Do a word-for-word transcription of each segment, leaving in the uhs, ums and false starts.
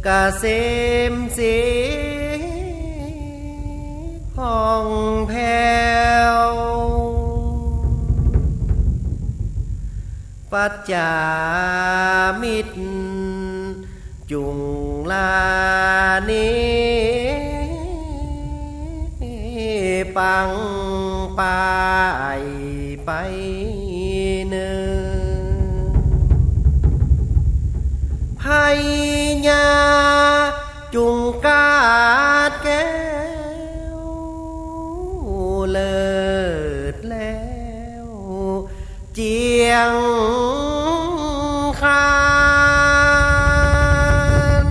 เกษมสีผ่องแผ้ว ปัจจามิตร จุ่งลานิปังปายไปเนิน พญาจุ่งกาดแก้ว เลิศแล้ว เจียงคาน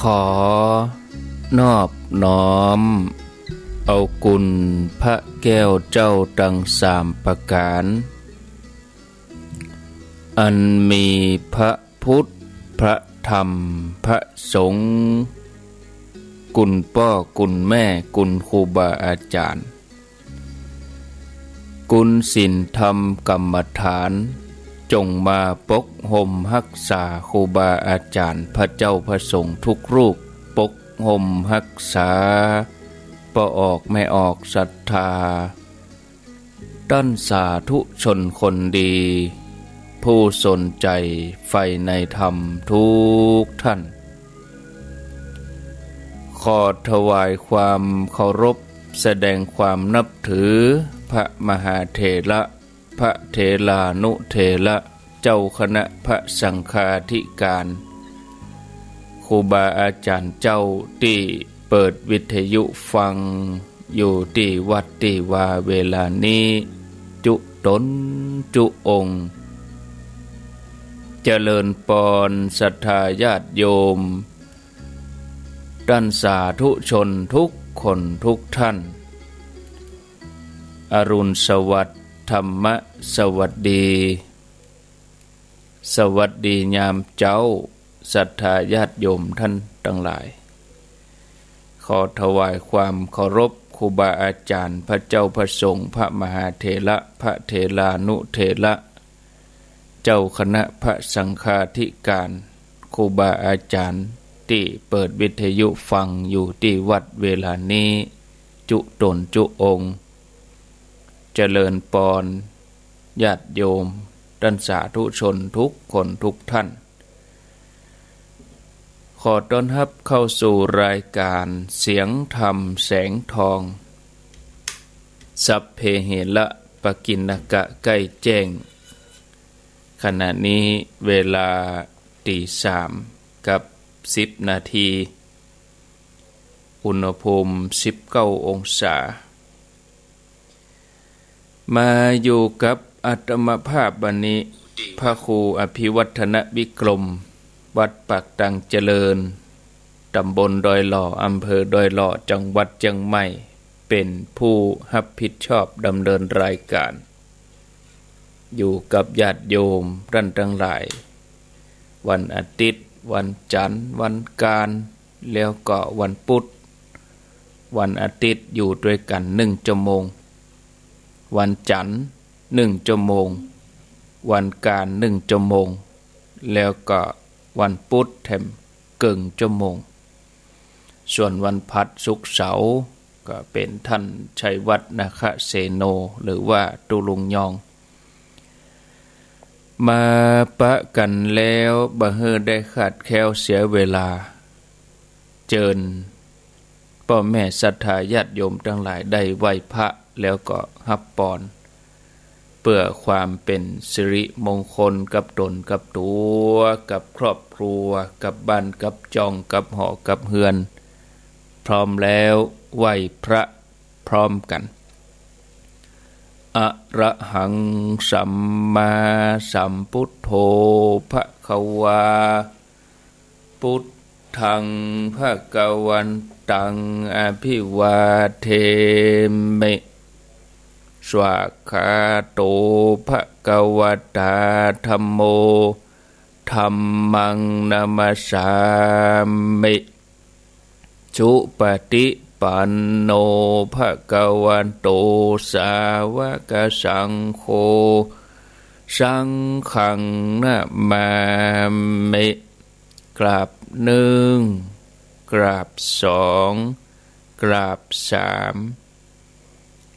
ขอนอบน้อมเอาคุณพระแก้วเจ้าตังสามประก๋าน อันมีพระพุทธ พระธรรม พระสงฆ์ คุณป้อคุณแม่ คุณครูบาอาจ๋ารย์ คุณศีลธรรมกรรมฐาน จงมาปกห่มฮักษาครูบาอาจ๋ารย์ พระเจ้าพระสงฆ์ทุกรูป ปกห่มฮักษาป้อออกแม่ออกศรัทธา ต้านสาธุชนคนดี ผู้สนใจ๋ใฝ่ในธรรมทุกท่าน ขอถวายความเคารพ แสดงความนับถือ พระมหาเถระ พระเถรานุเถระ เจ้าคณะพระสังฆาธิการ ครูบาอาจ๋ารย์เจ้าตี้เปิดวิทยุฟังอยู่ตี้วัดตี้วาเวลานี้ จุ๊ต๋นจุ๊องค์ เจริญปอนศรัทธาญาติโยม ต้านสาธุชนทุกคนทุกท่าน อรุณสวัสดิ์ ธรรมะสวัสดี สวัสดียามเจ๊า ศรัทธาญาติโยมท่านตังหลาย ขอถวายความเคารพครูบาอาจ๋ารย์ พระเจ้าพระสงฆ์ พระมหาเถระ พระเถรานุเถระ เจ้าคณะพระสังฆาธิการ ครูบาอาจ๋ารย์ตี้เปิดวิทยุฟังอยู่ตี้วัดเวลานี้ จุ๊ต๋นจุ๊องค์ เจริญปอนญาติโยม ต้านสาธุชนทุกคนทุกท่าน ขอต้อนฮับเข้าสู่รายการเสียงธรรมแสงทอง สัพเพเหระปกิณณกะใก้แจ้ง ขณะนี้เวลาตีสามกับสิบนาที อุณหภูมิสิบเก้าองศา มาอยู่กับอาตมาภาพบัดนี้ พระครูอภิวัฒนวิกรม วัดปากตังเจริญ ต๋ำบลดอยหล่อ อำเภอดอยหล่อ จังหวัดเจียงใหม่ เป๋นผู้ฮับผิดชอบดำเนินรายการ อยู่กับญาติโยมต้านตังหลาย วันอาทิตย์ วันจันทร์ วันอังคาร แล้วก็วันพุธ วันอาทิตย์อยู่ตวยกั๋นหนึ่งจั่วโมง วันจันทร์หนึ่งจั่วโมง วันอังคารหนึ่งจั่วโมง แล้วก็วันพุธแถมเกิ่งจั่วโมง ส่วนวันพฤหัส ศุกร์ เสาร์ ก็เป๋นต้านชัยวัฒน์ นาคเสโน หรือว่าตุ๊ลุงยอง มาปะกั๋นแล้วบ่หื้อได้ขาดแคล้วเสียเวลา เจิญป้อแม่ศรัทธาญาติโยมตังหลายได้ไหว้พระแล้วก็ฮับปอน เปื้อความเป๋นสิริมงคลกับต๋นกับตั๋ว กับครอบครัว กับบ้านกับจ้อง กับหอกับเฮือน พร้อมแล้วไหว้พระพร้อมกั๋น อะระหังสัมมาสัมพุทโธภะคะวา พุทธังภะคะวันตังอะภิวาเทมิ สวากขาโต ภะคะวะตา ธัมโม ธัมมัง นะมัสสามิ สุปะฏิปันโน ภะคะวะโต สาวะกะสังโฆ สังฆัง นะมามิ กราบนึ่ง กราบสอง กราบสาม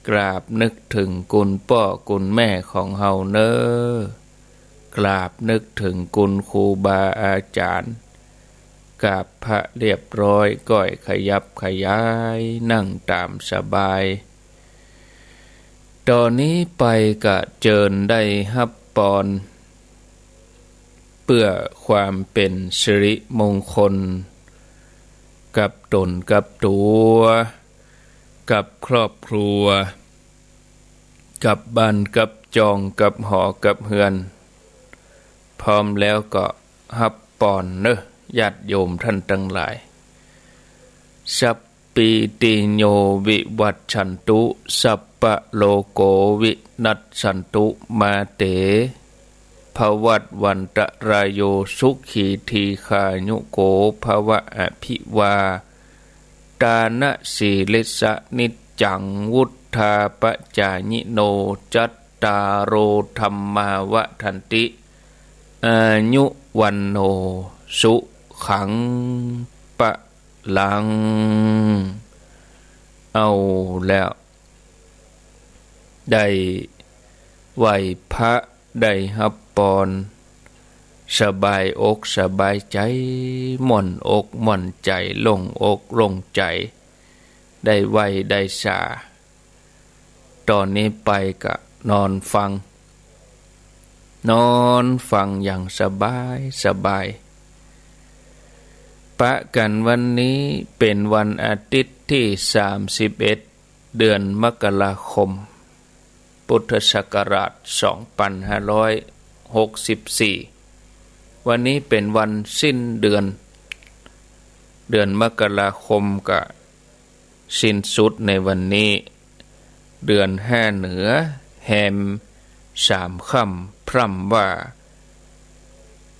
กราบนึกเถิงคุณป้อคุณแม่ของเฮาเน่อ กราบนึกเถิงคุณครูบาอาจ๋ารย์ กราบพระเรียบร้อย ก้อยขยับขยาย นั่งต๋ามสบาย ต่อนี้ไปก็เจิญได้ฮับปอน เปื้อความเป๋นสิริมงคล กับต๋นกับตั๋ว กับครอบครัว กับบ้านกับจอง กับหอกับเฮือน พร้อมแล้วก็ฮับปอนเน่อ ญาติโยมท่านตังหลาย สัพ ปีติโย วิวัชชันตุ สัพพะโรโค วินัสสันตุ มาเต ภวัตวันตะราโย สุขี ทีฆายุโก ภวะ อภิวาตานะสีลิสสะ นิจจัง วุฑฒาปะจายิโน จัตตาโร ธัมมา วัฑฒันติ อายุ วัณโณ สุขัง พะลัง เอาแล้ว ได้ไหว้พระ ได้ฮับปอน สบายอกสบายใจ๋ ม่วนอกม่วนใจ๋ โล่งอกโล่งใจ๋ ได้ไหว้ได้สา ต๋อนนี้ไปก็นอนฟัง นอนฟังอย่างสบายสบาย ปะกั๋นวันนี้เป๋นวันอาทิตย์ตี้สามสิบเอ็ด เดือนมกราคม พุทธศักราชสองปันห้าร้อยหกสิบสี่ วันนี้เป๋นวันสิ้นเดือน เดือนมกราคมก็ สิ้นสุดในวันนี้ เดือนห้าเหนือ แฮมสามค่ำ พร่ำว่า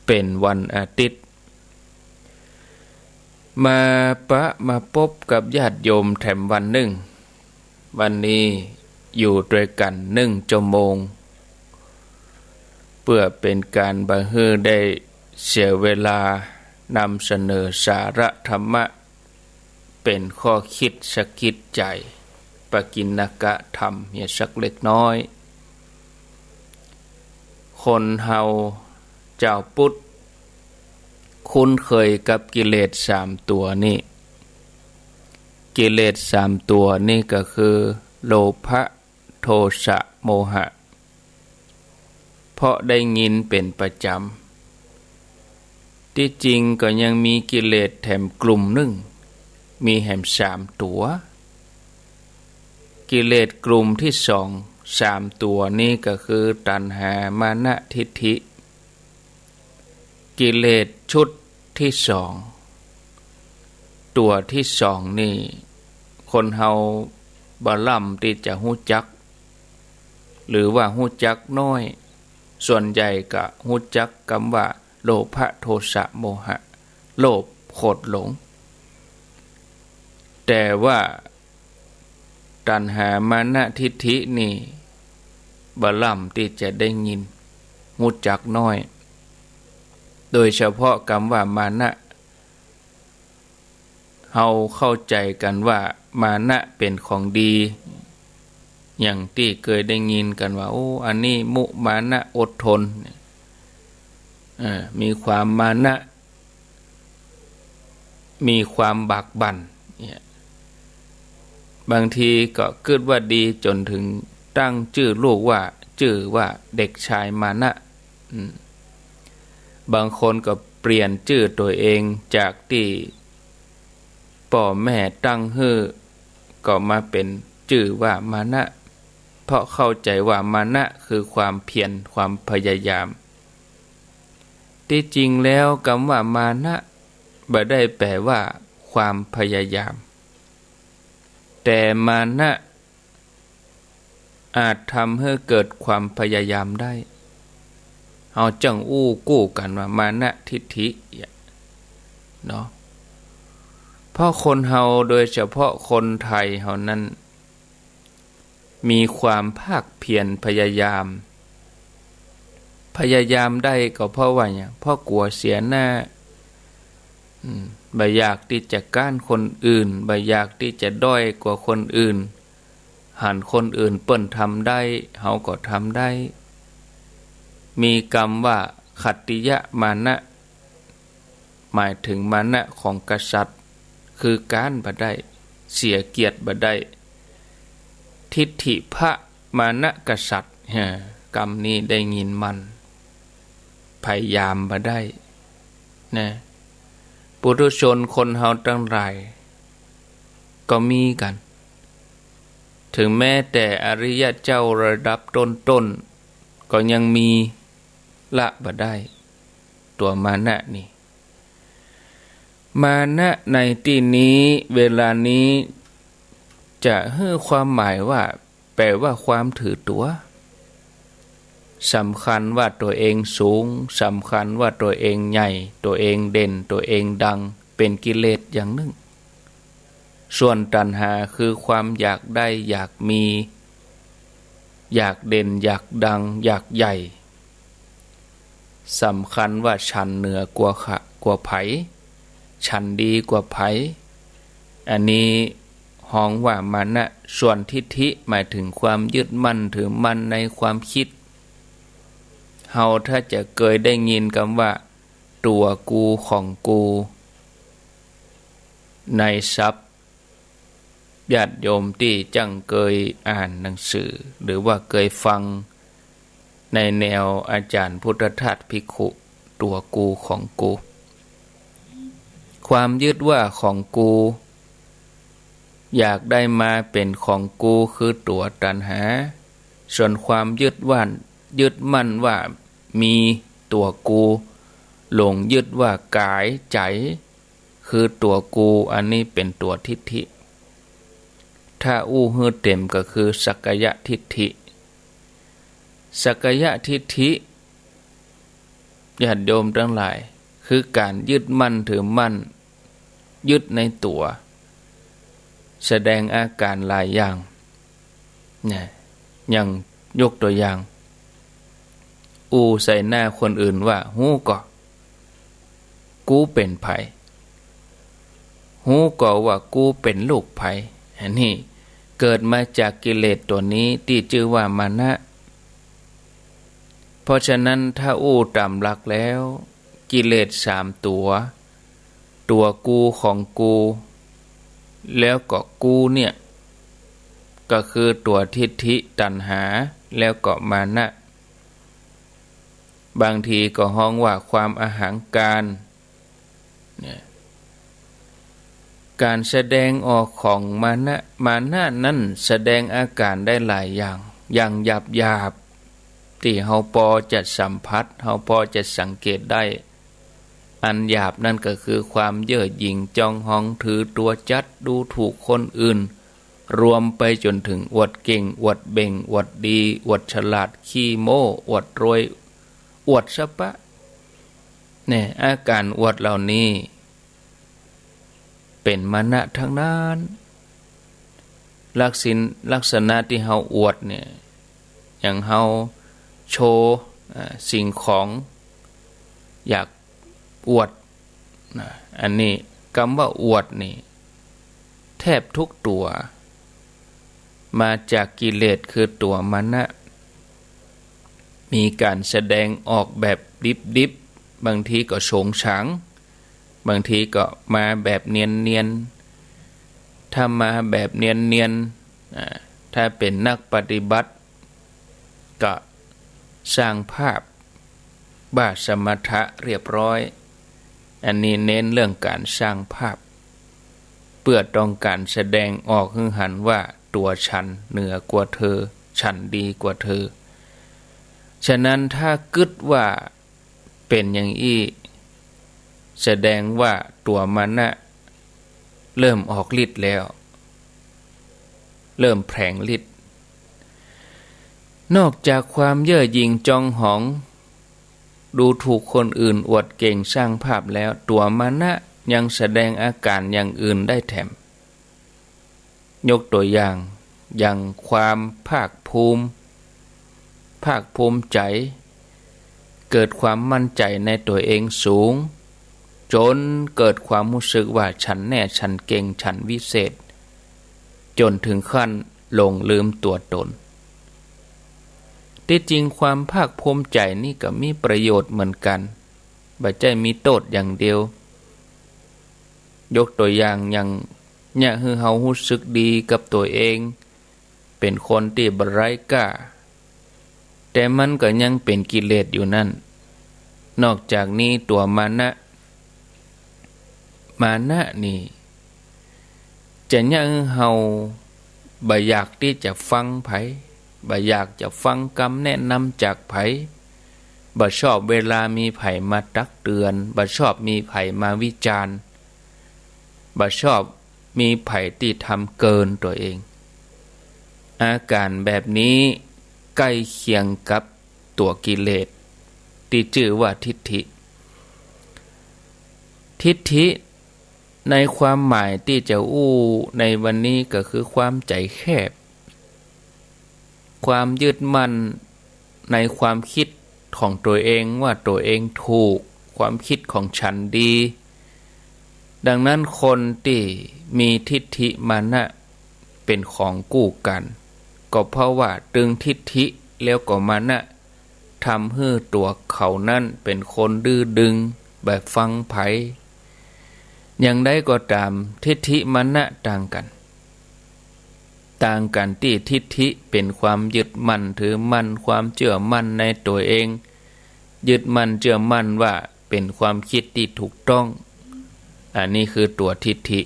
เป๋นวันอาทิตย์ มาปะมาปบกับญาติโยมแถมวันนึ่ง วันนี้อยู่ตวยกั๋นนึ่งจั่วโมง เปื้อเป๋นก๋านบ่หื้อได้เสียเวลานำเสนอสาระธรรมะ เป๋นข้อคิดสะกิดใจ๋ ปกิณกธรรมเหียสักเล็กน้อย คนเฮาจาวพุทธ คุ้นเคยกับกิเลสสามตั๋วนี้ กิเลสสามตั๋วนี้ก็คือ โลภะ โทสะ โมหะ เพราะได้ยินเป๋นประจ๋ำ ตี้จริงก็ยังมีกิเลสแถมกลุ่มนึ่ง มีแหมสามตั๋ว กิเลสกลุ่มตี้สอง สามตั๋วนี้ก็คือ ตัณหา มานะ ทิฏฐิ กิเลสชุดตี้สอง ตั๋วตี้สองนี่ คนเฮาบ่ล่ำตี้จะฮู้จัก หรือว่าฮู้จักน้อย ส่วนใหญ่ก็ฮู้จักกำว่า โลภะ โทสะ โมหะ โลภ โขดหลง แต่ว่า ตัณหา มานะ ทิฏฐินี่ บ่ล่ำตี้จะได้ยิน ฮู้จักน้อย โดยเฉพาะกำว่ามานะ เฮาเข้าใจ๋กั๋นว่ามานะเป๋นของดี อย่างตี้เกยได้ยินกั๋นว่า โอ้ อันนี้มุมานะอดทน เออ มีความมานะ มีความบากบั่นเนี่ย บางทีก็กึ๊ดว่าดีจ๋นเถิงตั้งจื้อลูกว่า จื้อว่าเด็กชายมานะ อืม บางคนก็เปลี่ยนจื้อตั๋วเองจากตี้ป้อแม่ตั้งหื้อ ก็มาเป๋นจื้อว่ามานะ เพราะเข้าใจ๋ว่ามานะคือความเพียร ความพยายาม ตี้จริงแล้วกำว่ามานะบ่ได้แป๋ว่าความพยายาม แต่มานะ อาจทำหื้อเกิดความพยายามได้ เฮาจึงอู้กู้กั๋นว่ามานะทิฏฐิเนาะ เพราะคนเฮาโดยเฉพาะคนไทยเฮานั้น มีความภาคเพียรพยายาม พยายามได้ก็เพราะว่าหยัง เพราะกั๋วเสียหน้า อืม บ่อยากตี้จะก๊านคนอื่น บ่อยากตี้จะด้อยกว่าคนอื่น หันคนอื่นเปิ้นทำได้ เฮาก็ทำได้ มีกำว่าขัตติยมานะ หมายถึงมานะของกษัตริย์ คือก๊านบ่ได้ เสียเกียรติบ่ได้ ทิฏฐิพมานะกษัตริย์ ฮะ กำนี้ได้ยินมั่น พยายามบ่ได้ นะ ปุถุชนคนเฮาตังหลาย ก็มีกั๋น ถึงแม้แต่อริยะเจ้าระดับต้นๆ ก็ยังมี ละบ่ได้ ตั๋วมานะนี่ มานะในตี้นี้ เวลานี้ จะหื้อความหมายว่า แปลว่าความถือตั๋ว สำคัญว่าตั๋วเองสูง สำคัญว่าตั๋วเองใหญ่ ตั๋วเองเด่น ตั๋วเองดัง เป๋นกิเลสอย่างนึ่ง ส่วนตัณหาคือความอยากได้ อยากมี อยากเด่น อยากดัง อยากใหญ่ สำคัญว่าฉันเหนือกว่าใคร กว่าใผ ฉันดีกว่าใผ อันนี้ฮ้องว่ามานะ ส่วนทิฏฐิหมายถึงความยึดมั่นถือมั่นในความคิด เฮาถ้าจะเกยได้ยินกำว่า ตั๋วกูของกู ในศัพท์ ญาติโยมตี้จั้งเกยอ่านหนังสือ หรือว่าเกยฟังในแนวอาจารย์พุทธทาสภิกขุ ตั๋วกูของกู ความยึดว่าของกู อยากได้มาเป๋นของกู คือตั๋วตัณหา ส่วนความยึดว่า ยึดมั่นว่ามีตั๋วกู หลงยึดว่ากายใจ๋ คือตั๋วกู อันนี้เป๋นตั๋วทิฏฐิ ถ้าอู้หื้อเต๋มก็คือสักกายทิฏฐิ สักกายทิฏฐิ ญาติโยมตังหลาย คือก๋านยึดมั่นถือมั่น ยึดในตั๋ว แสดงอาก๋ารหลายอย่าง นะ อย่างยกตั๋วอย่าง อู้ใส่หน้าคนอื่นว่า ฮู้ก่อ กูเป๋นใผ ฮู้ก่อว่ากูเป๋นลูกใผ อันนี้เกิดมาจากกิเลสตั๋วนี้ตี้จื้อว่ามานะ เพราะฉะนั้นถ้าอู้ต๋ามหลักแล้ว กิเลสสามตั๋ว ตั๋วกูของกู แล้วก็กูเนี่ย ก็คือตั๋วทิฏฐิตัณหา แล้วก็มานะ บางทีก็ฮ้องว่าความอหังการ เนี่ย ก๋านแสดงออกของมานะ มานะนั้นแสดงอาก๋ารได้หลายอย่าง อย่างหยาบๆ ตี้เฮาปอจะสัมผัส เฮาปอจะสังเกตได้ อันหยาบนั้นก็คือความเย่อหยิ่งจองหองถือตั๋วจัด ดูถูกคนอื่น รวมไปจ๋นเถิงอวดเก่ง อวดเบ่ง อวดดี อวดฉลาด ขี้โม้ อวดรวย อวดสะปะ เนี่ย อาก๋ารอวดเหล่านี้ เป๋นมานะตังนั้น ลักษิณ- ลักษณะตี้เฮาอวดเนี่ย อย่างเฮาโชว์ อ่า สิ่งของ อยากอวด นะ อันนี้กำว่าอวดนี่ แทบทุกตั๋ว มาจากกิเลสคือตั๋วมานะ มีก๋านแสดงออกแบบดิบๆ บางทีก็โฉงฉาง บางทีก็มาแบบเนียนๆ ถ้ามาแบบเนียนๆ อ่า ถ้าเป๋นนักปฏิบัติ ก็สร้างภาพ บ่าสมถะเรียบร้อย อันนี้เน้นเรื่องก๋านสร้างภาพ เปื้อต้องก๋านแสดงออกหื้อหันว่าตั๋วฉันเหนือกว่าเธอ ฉันดีกว่าเธอ ฉะนั้นถ้ากึ๊ดว่าเป๋นอย่างอี้ แสดงว่าตั๋วมานะเริ่มออกฤทธิ์แล้ว เริ่มแผลงฤทธิ์ นอกจากความเย่อหยิ่งจองหอง ดูถูกคนอื่น อวดเก่งสร้างภาพแล้ว ตั๋วมานะยังแสดงอาก๋านอย่างอื่นได้แถม ยกตั๋วอย่าง อย่างความภาคภูมิ ภาคภูมิใจ๋ เกิดความมั่นใจ๋ในตั๋วเองสูง จ๋นเกิดความฮู้สึกว่าฉันแน่ ฉันเก่ง ฉันวิเศษ จ๋นเถิงขั้นหลงลืมตั๋วต๋น ตี้จริงความภาคภูมิใจ๋นี่ก็มีประโยชน์เหมือนกั๋น บ่ใจ้มีโต้ษอย่างเดียว ยกตั๋วอย่าง อย่างเยียะหื้อเฮาฮู้สึกดีกับตั๋วเอง เป๋นคนตี้บ่ไร้ก้า แต่มันก็ยังเป๋นกิเลสอยู่นั้น นอกจากนี้ตั๋วมานะ มานะนี่ จะเยียะหื้อเฮาบ่อยากตี้จะฟังใผ บ่อยากจะฟังกำแนะนำจากใผ บ่ชอบเวลามีใผมาตักเตือน บ่ชอบมีใผมาวิจารณ์ บ่ชอบมีใผตี้ทำเกินตั๋วเอง อาก๋านแบบนี้ใก้เคียงกับตั๋วกิเลสตี้จื้อว่าทิฏฐิ ทิฏฐิในความหมายตี้จะอู้ในวันนี้ก็คือความใจ๋แคบ ความยึดมั่นในความกึ๊ดของตั๋วเองว่าตั๋วเองถูก ความกึ๊ดของฉันดี ดังนั้นคนตี้มีทิฏฐิมานะเป๋นของกู้กั๋น ก็เพราะว่าตึงทิฏฐิแล้วก็มานะ ทำหื้อตั๋วเขานั้นเป๋นคนดื้อดึง บ่ฟังใผ อย่างใดก็ต๋าม ทิฏฐิมานะต่างกั๋น ต่างกั๋นตี้ทิฏฐิเป๋นความยึดมั่นถือมั่น ความเจื้อมั่นในตั๋วเอง ยึดมั่นเจื้อมั่นว่าเป๋นความกึ๊ดตี้ถูกต้อง อันนี้คือตั๋วทิฏฐิ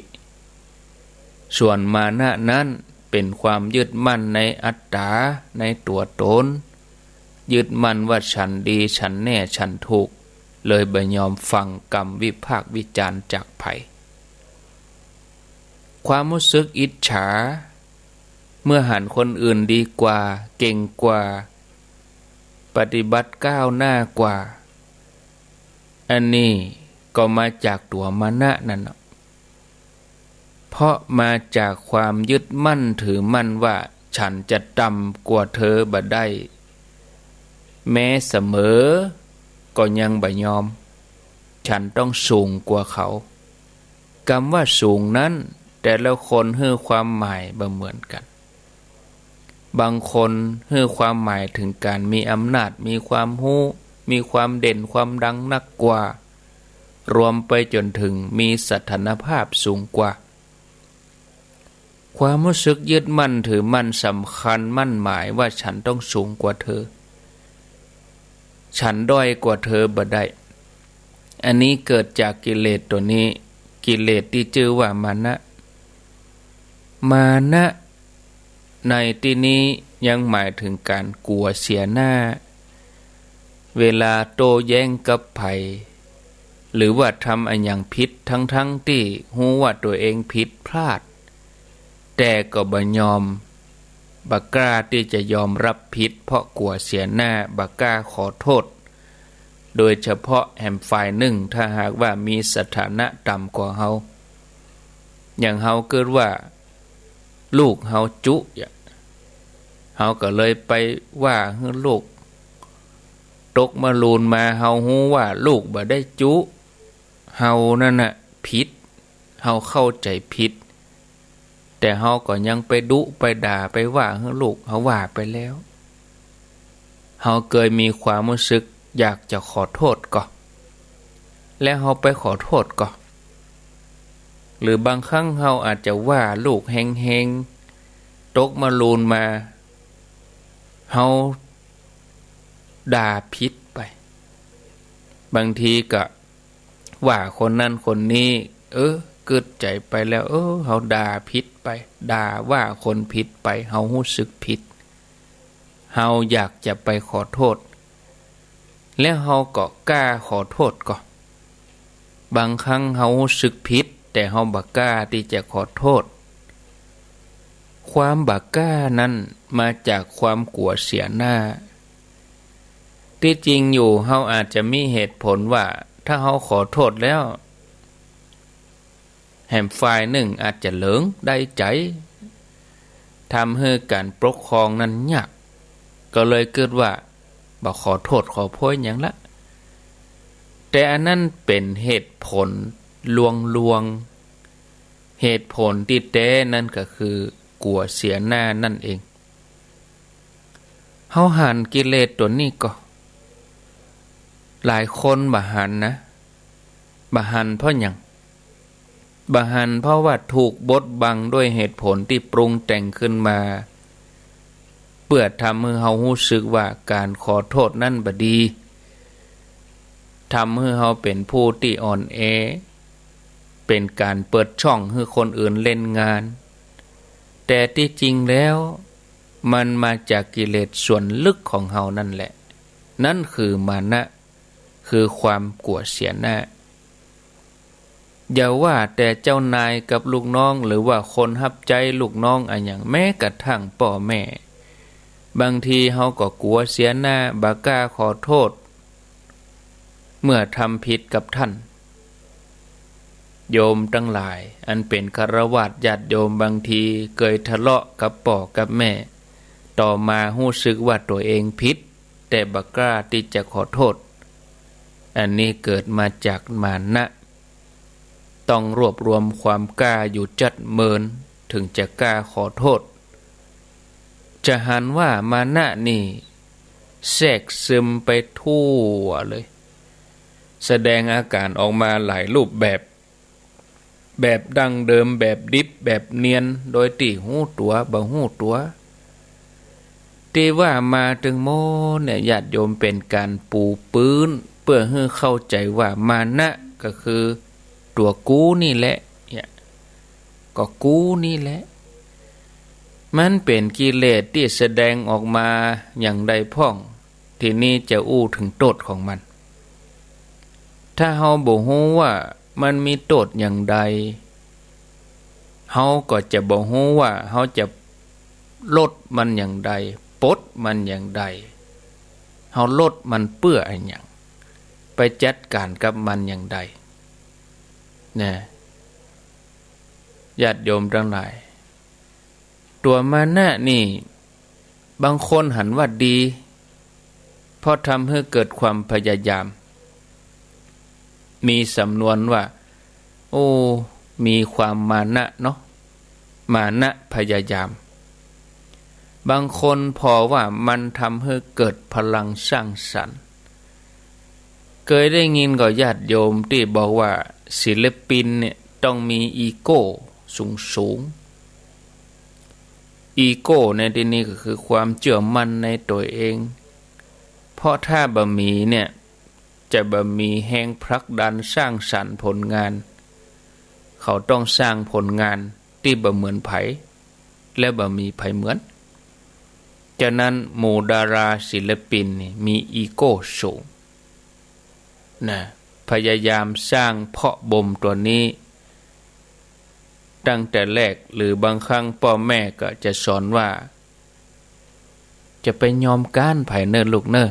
ส่วนมานะนั้นเป๋นความยึดมั่นในอัตต๋า ในตั๋วต๋น ยึดมั่นว่าฉันดี ฉันแน่ ฉันถูก เลยบ่ยอมฟังกำวิพากษ์วิจารณ์จากใผ ความฮู้สึกอิจฉา เมื่อหันคนอื่นดีกว่า เก่งกว่า ปฏิบัติก้าวหน้ากว่า อันนี้ก็มาจากตั๋วมานะนั่นเนาะ เพราะมาจากความยึดมั่นถือมั่นว่าฉันจะต่ำกว่าเธอบ่ได้ แม้เสมอก็ยังบ่ยอม ฉันต้องสูงกว่าเขา กำว่าสูงนั้นแต่ละคนหื้อความหมายบ่เหมือนกั๋น บางคนหื้อความหมายเถิงก๋านมีอำนาจ มีความฮู้ มีความเด่นความดังนักกว่า รวมไปจ๋นเถิงมีสถานภาพสูงกว่า ความฮู้สึกยึดมั่นถือมั่นสำคัญมั่นหมายว่าฉันต้องสูงกว่าเธอ ฉันด้อยกว่าเธอบ่ได้ อันนี้เกิดจากกิเลสตั๋วนี้ กิเลสตี้จื้อว่ามานะ มานะในตี้นี้ยังหมายเถิงก๋านกั๋วเสียหน้า เวลาโต้แย้งกับใผ หรือว่าทำอะหยังผิด ทั้งๆ ตี้ฮู้ว่าตั๋วเองผิดพลาด แต่ก็บ่ยอม บ่กล้าตี้จะยอมรับผิด เพราะกั๋วเสียหน้า บ่กล้าขอโต้ษ โดยเฉพาะแหมฝ่ายนึ่ง ถ้าหากว่ามีสถานะต่ำกว่าเฮา อย่างเฮากึ๊ดว่าลูกเฮาจุ๊ เฮาก็เลยไปว่าหื้อลูก ตกมะลูนมา เฮาฮู้ว่าลูกบ่ได้จุ๊ เฮานั่นน่ะผิด เฮาเข้าใจ๋ผิด แต่เฮาก็ยังไปดุไปด่าไปว่าหื้อลูก เฮาว่าไปแล้ว เฮาเกยมีความฮู้สึกอยากจะขอโต้ษก่อ แล้วเฮาไปขอโต้ษก่อ หรือบางครั้งเฮาอาจจะว่าลูกแฮงๆ ตกมะลูนมา เฮาด่าผิดไป บางทีก็ว่าคนนั้นคนนี้ เออ กึ๊ดใจ๋ไปแล้ว เออ เฮาด่าผิดไป ด่าว่าคนผิดไป เฮาฮู้สึกผิด เฮาอยากจะไปขอโต้ษ แล้วเฮาก็กล้าขอโต้ษก่อ บางครั้งเฮาฮู้สึกผิด แต่เฮาบ่กล้าตี้จะขอโต้ษ ความบ่ากล้านั้นมาจากความกั๋วเสียหน้า ตี้จริงอยู่เฮาอาจจะมีเหตุผลว่า ถ้าเฮาขอโต้ษแล้ว แหมฝ่ายนึ่งอาจจะเหลิงได้ใจ๋ ทำหื้อก๋านปกครองนั้นยาก ก็เลยกึ๊ดว่า บ่ขอโต้ษขอโพยหยังละ แต่อันนั้นเป๋นเหตุผลลวงๆ เหตุผลตี้แต๊นั้นก็คือกั๋วเสียหน้านั่นเอง เฮาหันกิเลสตั๋วนี้ก่อ หลายคนบ่หันนะ บ่หันเพราะหยัง บ่หันเพราะว่าถูกบดบังด้วยเหตุผลตี้ปรุงแต่งขึ้นมา เปื้อทำหื้อเฮาฮู้สึกว่าก๋านขอโต้ษนั้นบ่ดี ทำหื้อเฮาเป๋นผู้ตี้อ่อนแอ เป๋นก๋านเปิดช่องหื้อคนอื่นเล่นงาน แต่ตี้จริงแล้ว มันมาจากกิเลสส่วนลึกของเฮานั่นแหละ นั่นคือมานะ คือความกั๋วเสียหน้า อย่าว่าแต่เจ้านายกับลูกน้อง หรือว่าคนฮับใจ๊ลูกน้องอะหยัง แม้กระทั่งป้อแม่ บางทีเฮาก็กั๋วเสียหน้า บ่กล้าขอโต้ษ เมื่อทำผิดกับต้าน โยมตังหลาย อันเป๋นฆราวาสญาติโยม บางทีเกยทะเลาะกับป้อกับแม่ ต่อมาฮู้สึกว่าตั๋วเองผิด แต่บ่กล้าตี้จะขอโต้ษ อันนี้เกิดมาจากมานะ ต้องรวบรวมความกล้าอยู่จั๊ดเมิน เถิงจะกล้าขอโต้ษ จะหันว่ามานะนี่แทรกซึมไปทั่วเลย แสดงอาก๋านออกมาหลายรูปแบบ แบบดั้งเดิม แบบดิบ แบบเนียน โดยตี้ฮู้ตั๋ว บ่ฮู้ตั๋ว ตี้ว่ามาตึงหมดเนี่ย ญาติโยม เป๋นก๋านปูปื๊น เปื้อหื้อเข้าใจ๋ว่ามานะก็คือตั๋วกูนี่แหละ เนี่ย ก็กูนี่แหละ มันเป๋นกิเลสตี้แสดงออกมาอย่างใดพ่อง ทีนี้จะอู้เถิงโต้ษของมัน ถ้าเฮาบ่ฮู้ว่ามันมีโต้ษอย่างใด เฮาก็จะบ่ฮู้ว่าเฮาจะลดมันอย่างใด ปลดมันอย่างใด เฮาลดมันเปื้ออะหยัง ไปจัดก๋านกับมันอย่างใด นะ ญาติโยมตังหลาย ตั๋วมานะนี่ บางคนหันว่าดี เพราะทำหื้อเกิดความพยายาม มีสำนวนว่า โอ้ มีความมานะเนาะ มานะพยายาม บางคนผ่อว่ามันทำหื้อเกิดพลังสร้างสรรค์ เกยได้ยินก่อญาติโยมตี้บอกว่าศิลปินเนี่ยต้องมีอีโก้สูงๆ อีโก้ในตี้นี้ก็คือความเจื้อมั่นในตั๋วเอง เพราะถ้าบ่มีเนี่ย จะบ่มีแฮงผลักดันสร้างสรรค์ผลงาน เขาต้องสร้างผลงานตี้บ่เหมือนใผ และบ่มีใผเหมือน ฉะนั้นหมู่ดาราศิลปินนี่มีอีโก้สูง นะ พยายามสร้างเพาะบ่มตั๋วนี้ ตั้งแต่แรก หรือบางครั้งป้อแม่ก็จะสอนว่า จะไปยอมก๊านใผเน่อลูกเน่อ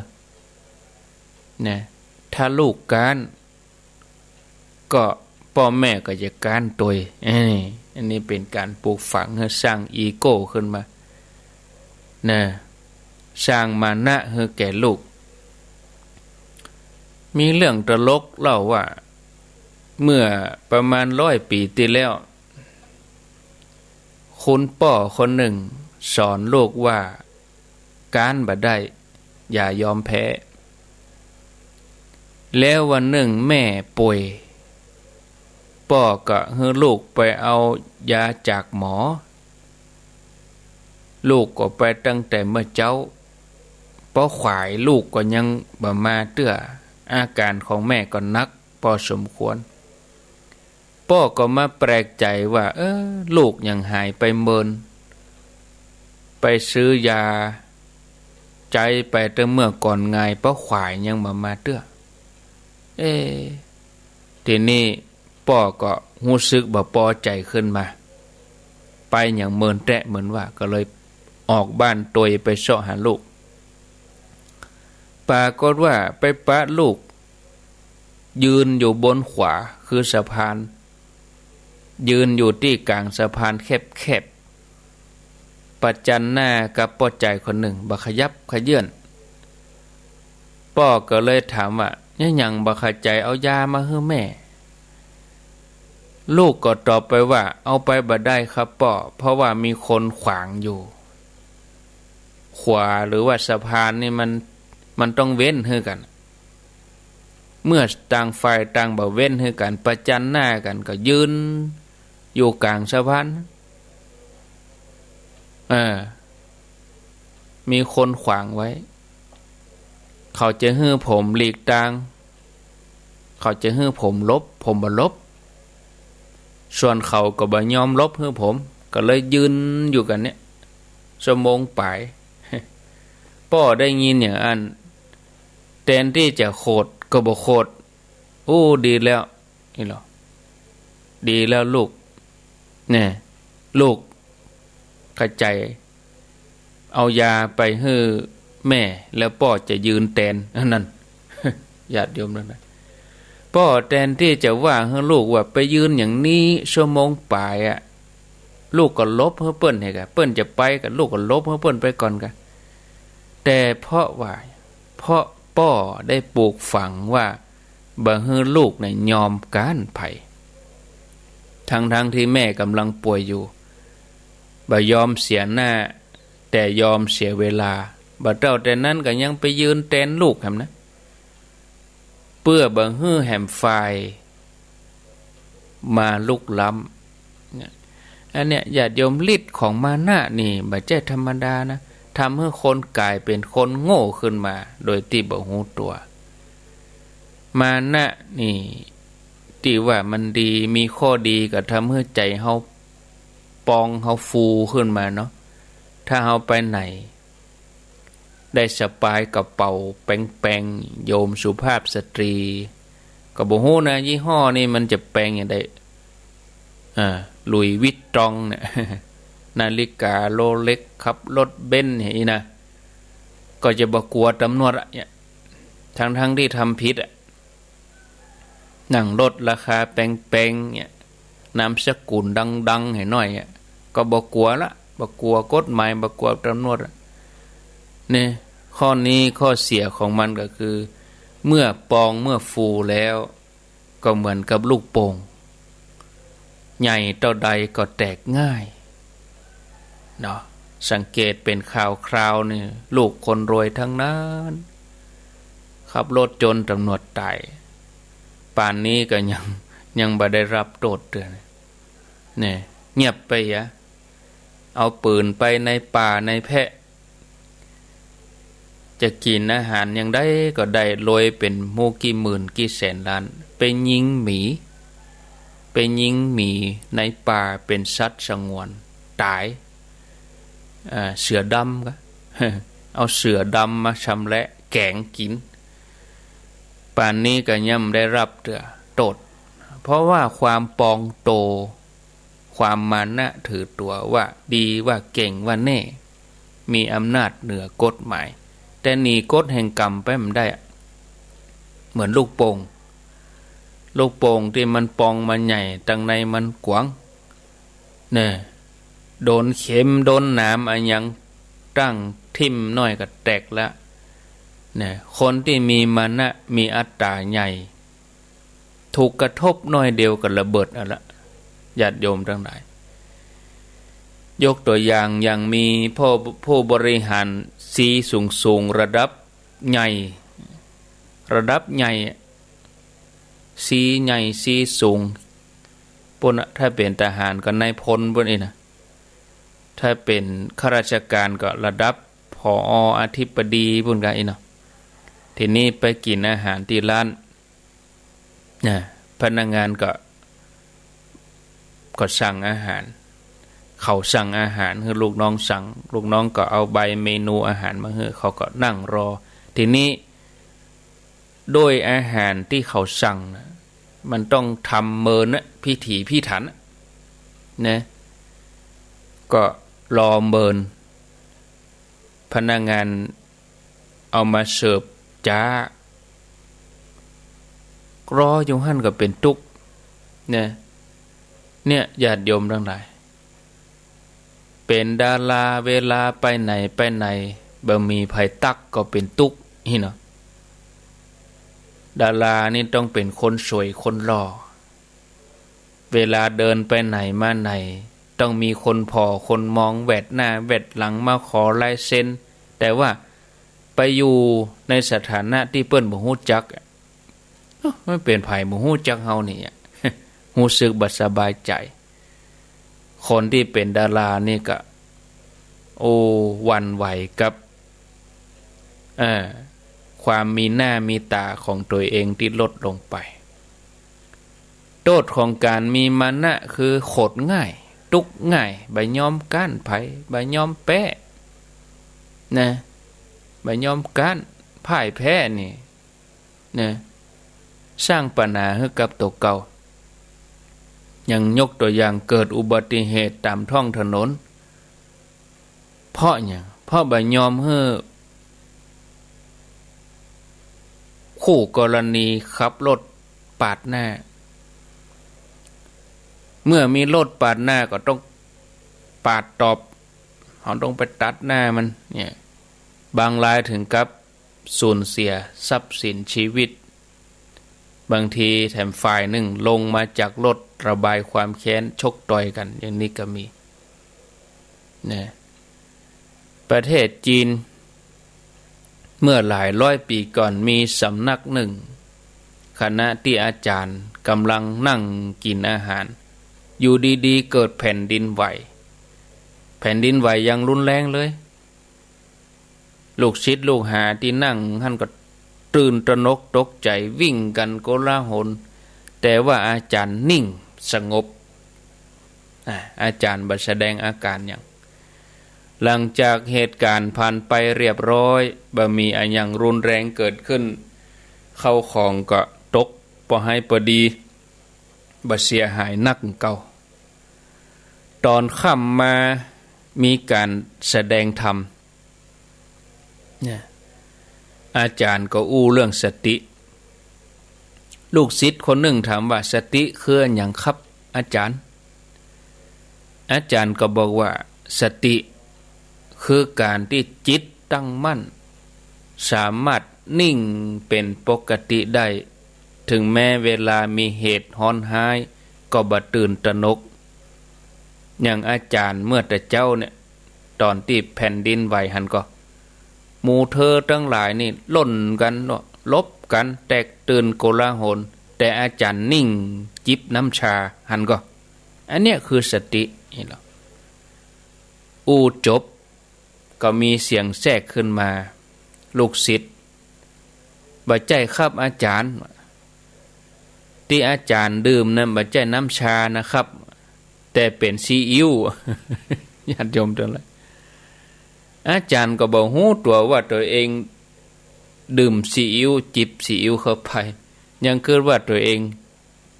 นะ ถ้าลูกก๊าน ก็ป้อแม่ก็จะก๊านตวย เอ้ย อันนี้เป๋นก๋านปลูกฝังหื้อสร้างอีโก้ขึ้นมา นะ สร้างมานะหื้อแก่ลูก มีเรื่องตลกเล่าว่า เมื่อประมาณร้อยปี๋ตี้แล้ว คุณป้อคนนึ่งสอนลูกว่า ก๊านบ่ได้ อย่ายอมแพ้ แล้ววันนึ่งแม่ป่วย ป้อก็หื้อลูกไปเอายาจากหมอ ลูกก็ไปตั้งแต่เมื่อเจ๊า ปอขวายลูกก็ยังบ่มาเตื้อ อาก๋านของแม่ก็หนักปอสมควร ป้อก็มาแปลกใจ๋ว่า เออ ลูกหยังหายไปเมิน ไปซื้อยาใจ๊ไปตั้งเมื่อก่อนงาย ปอขวายยังบ่มาเตื้อ เอ๊ะ ทีนี้ป้อก็ฮู้สึกบ่ปอใจ๋ขึ้นมา ไปอย่างเมินแต๊เหมือนว่า ก็เลยออกบ้านตวยไปเซาะหาลูก ปรากฏว่าไปปะลูกยืนอยู่บนขวา คือสะพาน ยืนอยู่ตี้ก๋างสะพานแคบๆ ประจันหน้ากับป้อจายคนนึ่ง บ่ขยับเขยื้อน ป้อก็เลยถามว่า "เยียะหยังบ่เข้าใจ๋ เอายามาหื้อแม่" ลูกก็ตอบไปว่า "เอาไปบ่ได้ครับป้อ เพราะว่ามีคนขวางอยู่" ขวาหรือว่าสะพานนี่มัน มันต้องเว้นหื้อกั๋น เมื่อต่างฝ่ายต่างบ่เว้นหื้อกั๋น ประจันหน้ากั๋น ก็ยืนอยู่ก๋างสะพาน เออ มีคนขวางไว้ เขาจะหื้อผมหลีกตาง เขาจะหื้อผมหลบ ผมบ่หลบ ส่วนเขาก็บ่ยอมหลบหื้อผม ก็เลยยืนอยู่กั๋นเนี่ย ชั่วโมงป๋าย ป้อได้ยินอย่างอั้น แตนตี้จะโขดก็บ่โขด "โอ้ ดีแล้ว" นี่หรอ "ดีแล้วลูก เนี่ย ลูกเข้าใจ๋ เอายาไปหื้อแม่ แล้วป้อจะยืนแตน" อันนั้น ญาติโยมทั้งหลาย ป้อแตนตี้จะว่าหื้อลูกว่า "ไปยืนอย่างนี้ชั่วโมงป๋ายอะ ลูกก็หลบหื้อเปิ้น" เหียกะ เปิ้นจะไปก็ลูกก็หลบหื้อเปิ้นไปก่อนกะ แต่เพราะว่า เพราะป้อได้ปลูกฝังว่า บ่หื้อลูกเนี่ยยอมก๊านใผ ทั้งๆ ตี้แม่ก่ำลังป่วยอยู่ บ่ยอมเสียหน้า แต่ยอมเสียเวลา บ่เต้าแต่นั้นก็ยังไปยืนแตนลูกแหมนะ เปื้อบ่หื้อแหมฝ่ายมาลุกล้ำ เนี่ย อันเนี้ยญาติโยม ฤทธิ์ของมานะนี่บ่ใจ้ธรรมดานะ ทำหื้อคนก๋ายเป๋นคนโง่ขึ้นมาโดยตี้บ่ฮู้ตั๋ว มานะนี่ตี้ว่ามันดี มีข้อดีก็ทำหื้อใจ๋เฮาปองเฮาฟูขึ้นมาเนาะ ถ้าเฮาไปไหน ได้สะปายกระเป๋าแปงๆ โยมสุภาพสตรี ก็บ่ฮู้นะ ยี่ห้อนี่มันจะแปงอย่างใด อ่า หลุยส์วิตตองเนี่ย นาฬิกาโรเล็กซ์ ขับรถเบนซ์เนี่ยอี้นะ ก็จะบ่กั๋วตำรวจอะเนี่ย ทั้งๆ ตี้ทำผิดอะ นั่งรถราคาแปงๆ เนี่ย นามสกุลดังๆ หน่อยๆ อะ ก็บ่กั๋วละ บ่กั๋วกฎหมาย บ่กั๋วตำรวจละ เนี่ย ข้อนี้ข้อเสียของมันก็คือ เมื่อปองเมื่อฟูแล้ว ก็เหมือนกับลูกโป่ง ใหญ่เต้าใดก็แตกง่าย เนาะ สังเกตเป๋นข่าวคราวนี่ ลูกคนรวยทั้งนั้น ขับรถจนตำรวจต๋าย ป่านนี้ก็ยัง ยังบ่ได้ฮับโต้ษเตื้อ เนี่ย เงียบไปอะ เอาปืนไปในป่าในแพะ จะกิ๋นอาหารอย่างใดก็ได้ รวยเป๋นหมู่กี่หมื่นกี่แสนล้าน ไปยิงหมี ไปยิงหมีในป่าเป๋นสัตว์สงวน ต๋าย อ่า เสือดำก็ เอาเสือดำมาชำแหละแก๋งกิ๋น ป่านนี้ก็ยังบ่ได้ฮับเตื้อโต้ษ เพราะว่าความปองโต ความมานะถือตั๋วว่าดีว่าเก่งว่าแน่ มีอำนาจเหนือกฎหมาย แต่หนีกฎแห่งกรรมไปบ่ได้อะ เหมือนลูกโป่ง ลูกโป่งตี้มันปองมันใหญ่ ตังในมันกว้าง เนี่ย โดนเข็มโดนหนามอะหยัง ตั้งทิ่มหน้อยก็แตกละ เนี่ย คนตี้มีมานะ มีอัตต๋าใหญ่ ถูกกระทบหน้อยเดียวก็ระเบิดเอาละ ญาติโยมทั้งหลาย ยกตั๋วอย่าง อย่างมีผู้ ผู้บริหารสีสูงๆ ระดับใหญ่ ระดับใหญ่ สีใหญ่สีสูง ปู้นน่ะ ถ้าเป๋นทหารก็นายพลปู้นอี้นะ ถ้าเป๋นข้าราชการก็ระดับ ผอ. อธิบดีปู้นกาอี้เนาะ ทีนี้ไปกิ๋นอาหารตี้ร้าน น่ะ พนักงานก็ ก็สั่งอาหาร เขาสั่งอาหารหื้อลูกน้องสั่ง ลูกน้องก็เอาใบเมนูอาหารมาหื้อ เขาก็นั่งรอ ทีนี้ โดยอาหารตี้เขาสั่งน่ะ มันต้องทำเมินน่ะ พิถีพิถันน่ะ นะ ก็รอเมิน พนักงานเอามาเสิร์ฟจ๊า รออยู่หั้นก็เป๋นตุ๊กข์ เนี่ย เนี่ย ญาติโยมตังหลาย เป๋นดาราเวลาไปไหนไปไหน บ่มีใผตั๊กก็เป๋นตุ๊กข์ อี้เนาะ ดารานี่ต้องเป๋นคนสวยคนหล่อ เวลาเดินไปไหนมาไหน ต้องมีคนผ่อคนมอง แหวดหน้าแหวดหลังมาขอลายเซ็น แต่ว่าไปอยู่ในสถานะตี้เปิ้นบ่ฮู้จักอะ เอ้อ มันเป๋นใผบ่ฮู้จักเฮานี่อะ ฮู้สึกบ่สบายใจ๋ คนตี้เป๋นดารานี่ก็ โอ้ หวั่นไหวกับ เอ่อ ความมีหน้ามีต๋าของตั๋วเองตี้ลดลงไป โต้ษของก๋านมีมานะคือโขดง่าย ตุ๊กข์ง่าย บ่ยอมก๊านใผ บ่ยอมแป๊ นะ บ่ยอมก๊าน พ่ายแพ้นี่ นะ สร้างปัญหาหื้อกับตั๋วเก่า อย่างยกตั๋วอย่างเกิดอุบัติเหตุต๋ามท้องถนน เพราะหยัง เพราะบ่ยอมหื้อคู่กรณีขับรถปาดหน้า เมื่อมีรถปาดหน้าก็ต้องปาดตอบ เฮาต้องไปตัดหน้ามัน เนี่ย บางรายถึงกับสูญเสียทรัพย์สินชีวิต บางทีแถมฝ่ายหนึ่งลงมาจากรถระบายความแค้นชกต่อยกั๋น อย่างนี้ก็มี นะ ประเทศจีน เมื่อหลายร้อยปี๋ก่อนมีสำนักหนึ่ง ขณะตี้อาจ๋ารย์ก่ำลังนั่งกิ๋นอาหาร อยู่ดีๆ เกิดแผ่นดินไหว แผ่นดินไหวอย่างรุนแรงเลย ลูกศิษย์ลูกหาตี้นั่งหั้นก็ตื่นตระหนกตกใจ๋ วิ่งกั๋นโกลาหล แต่ว่าอาจ๋ารย์นิ่งสงบ อ่า อาจ๋ารย์บ่แสดงอาก๋านหยัง หลังจากเหตุก๋ารณ์ผ่านไปเรียบร้อย บ่มีอะหยังรุนแรงเกิดขึ้น เข้าของก็ตกปอไหปอดี บ่เสียหายนักเก่า ต๋อนค่ำมามีก๋านแสดงธรรม เนี่ย อาจ๋ารย์ก็อู้เรื่องสติ ลูกศิษย์คนหนึ่งถามว่า สติคืออะหยังครับอาจ๋ารย์ อาจ๋ารย์ก็บอกว่า สติคือก๋านตี้จิตตั้งมั่น สามารถนิ่งเป๋นปกติได้ ถึงแม้เวลามีเหตุฮ้อนฮ้ายก็บ่ตื่นตระหนก อย่างอาจ๋ารย์เมื่อแต่เจ๊าเนี่ย ต๋อนตี้แผ่นดินไหวหั้นก็ หมู่เธอตังหลายนี่ล่นกั๋นเนาะ หลบกั๋นแตกตื่นโกลาหล แต่อาจ๋ารย์นิ่งจิบน้ำชาหั้นก็ อันเนี้ยคือสติ นี่เหรอ อู้จบ ก็มีเสียงแทรกขึ้นมา ลูกศิษย์ บ่ใจ้ครับอาจ๋ารย์ ตี้อาจ๋ารย์ดื่มนั้นบ่ใจ้น้ำชานะครับ แต่เป๋นซีอิ๊ว ญาติโยมตังหลาย อาจ๋ารย์ก็บ่ฮู้ตั๋วว่าตั๋วเองดื่มซีอิ๊ว จิบซีอิ๊วเข้าไป ยังกึ๊ดว่าตั๋วเอง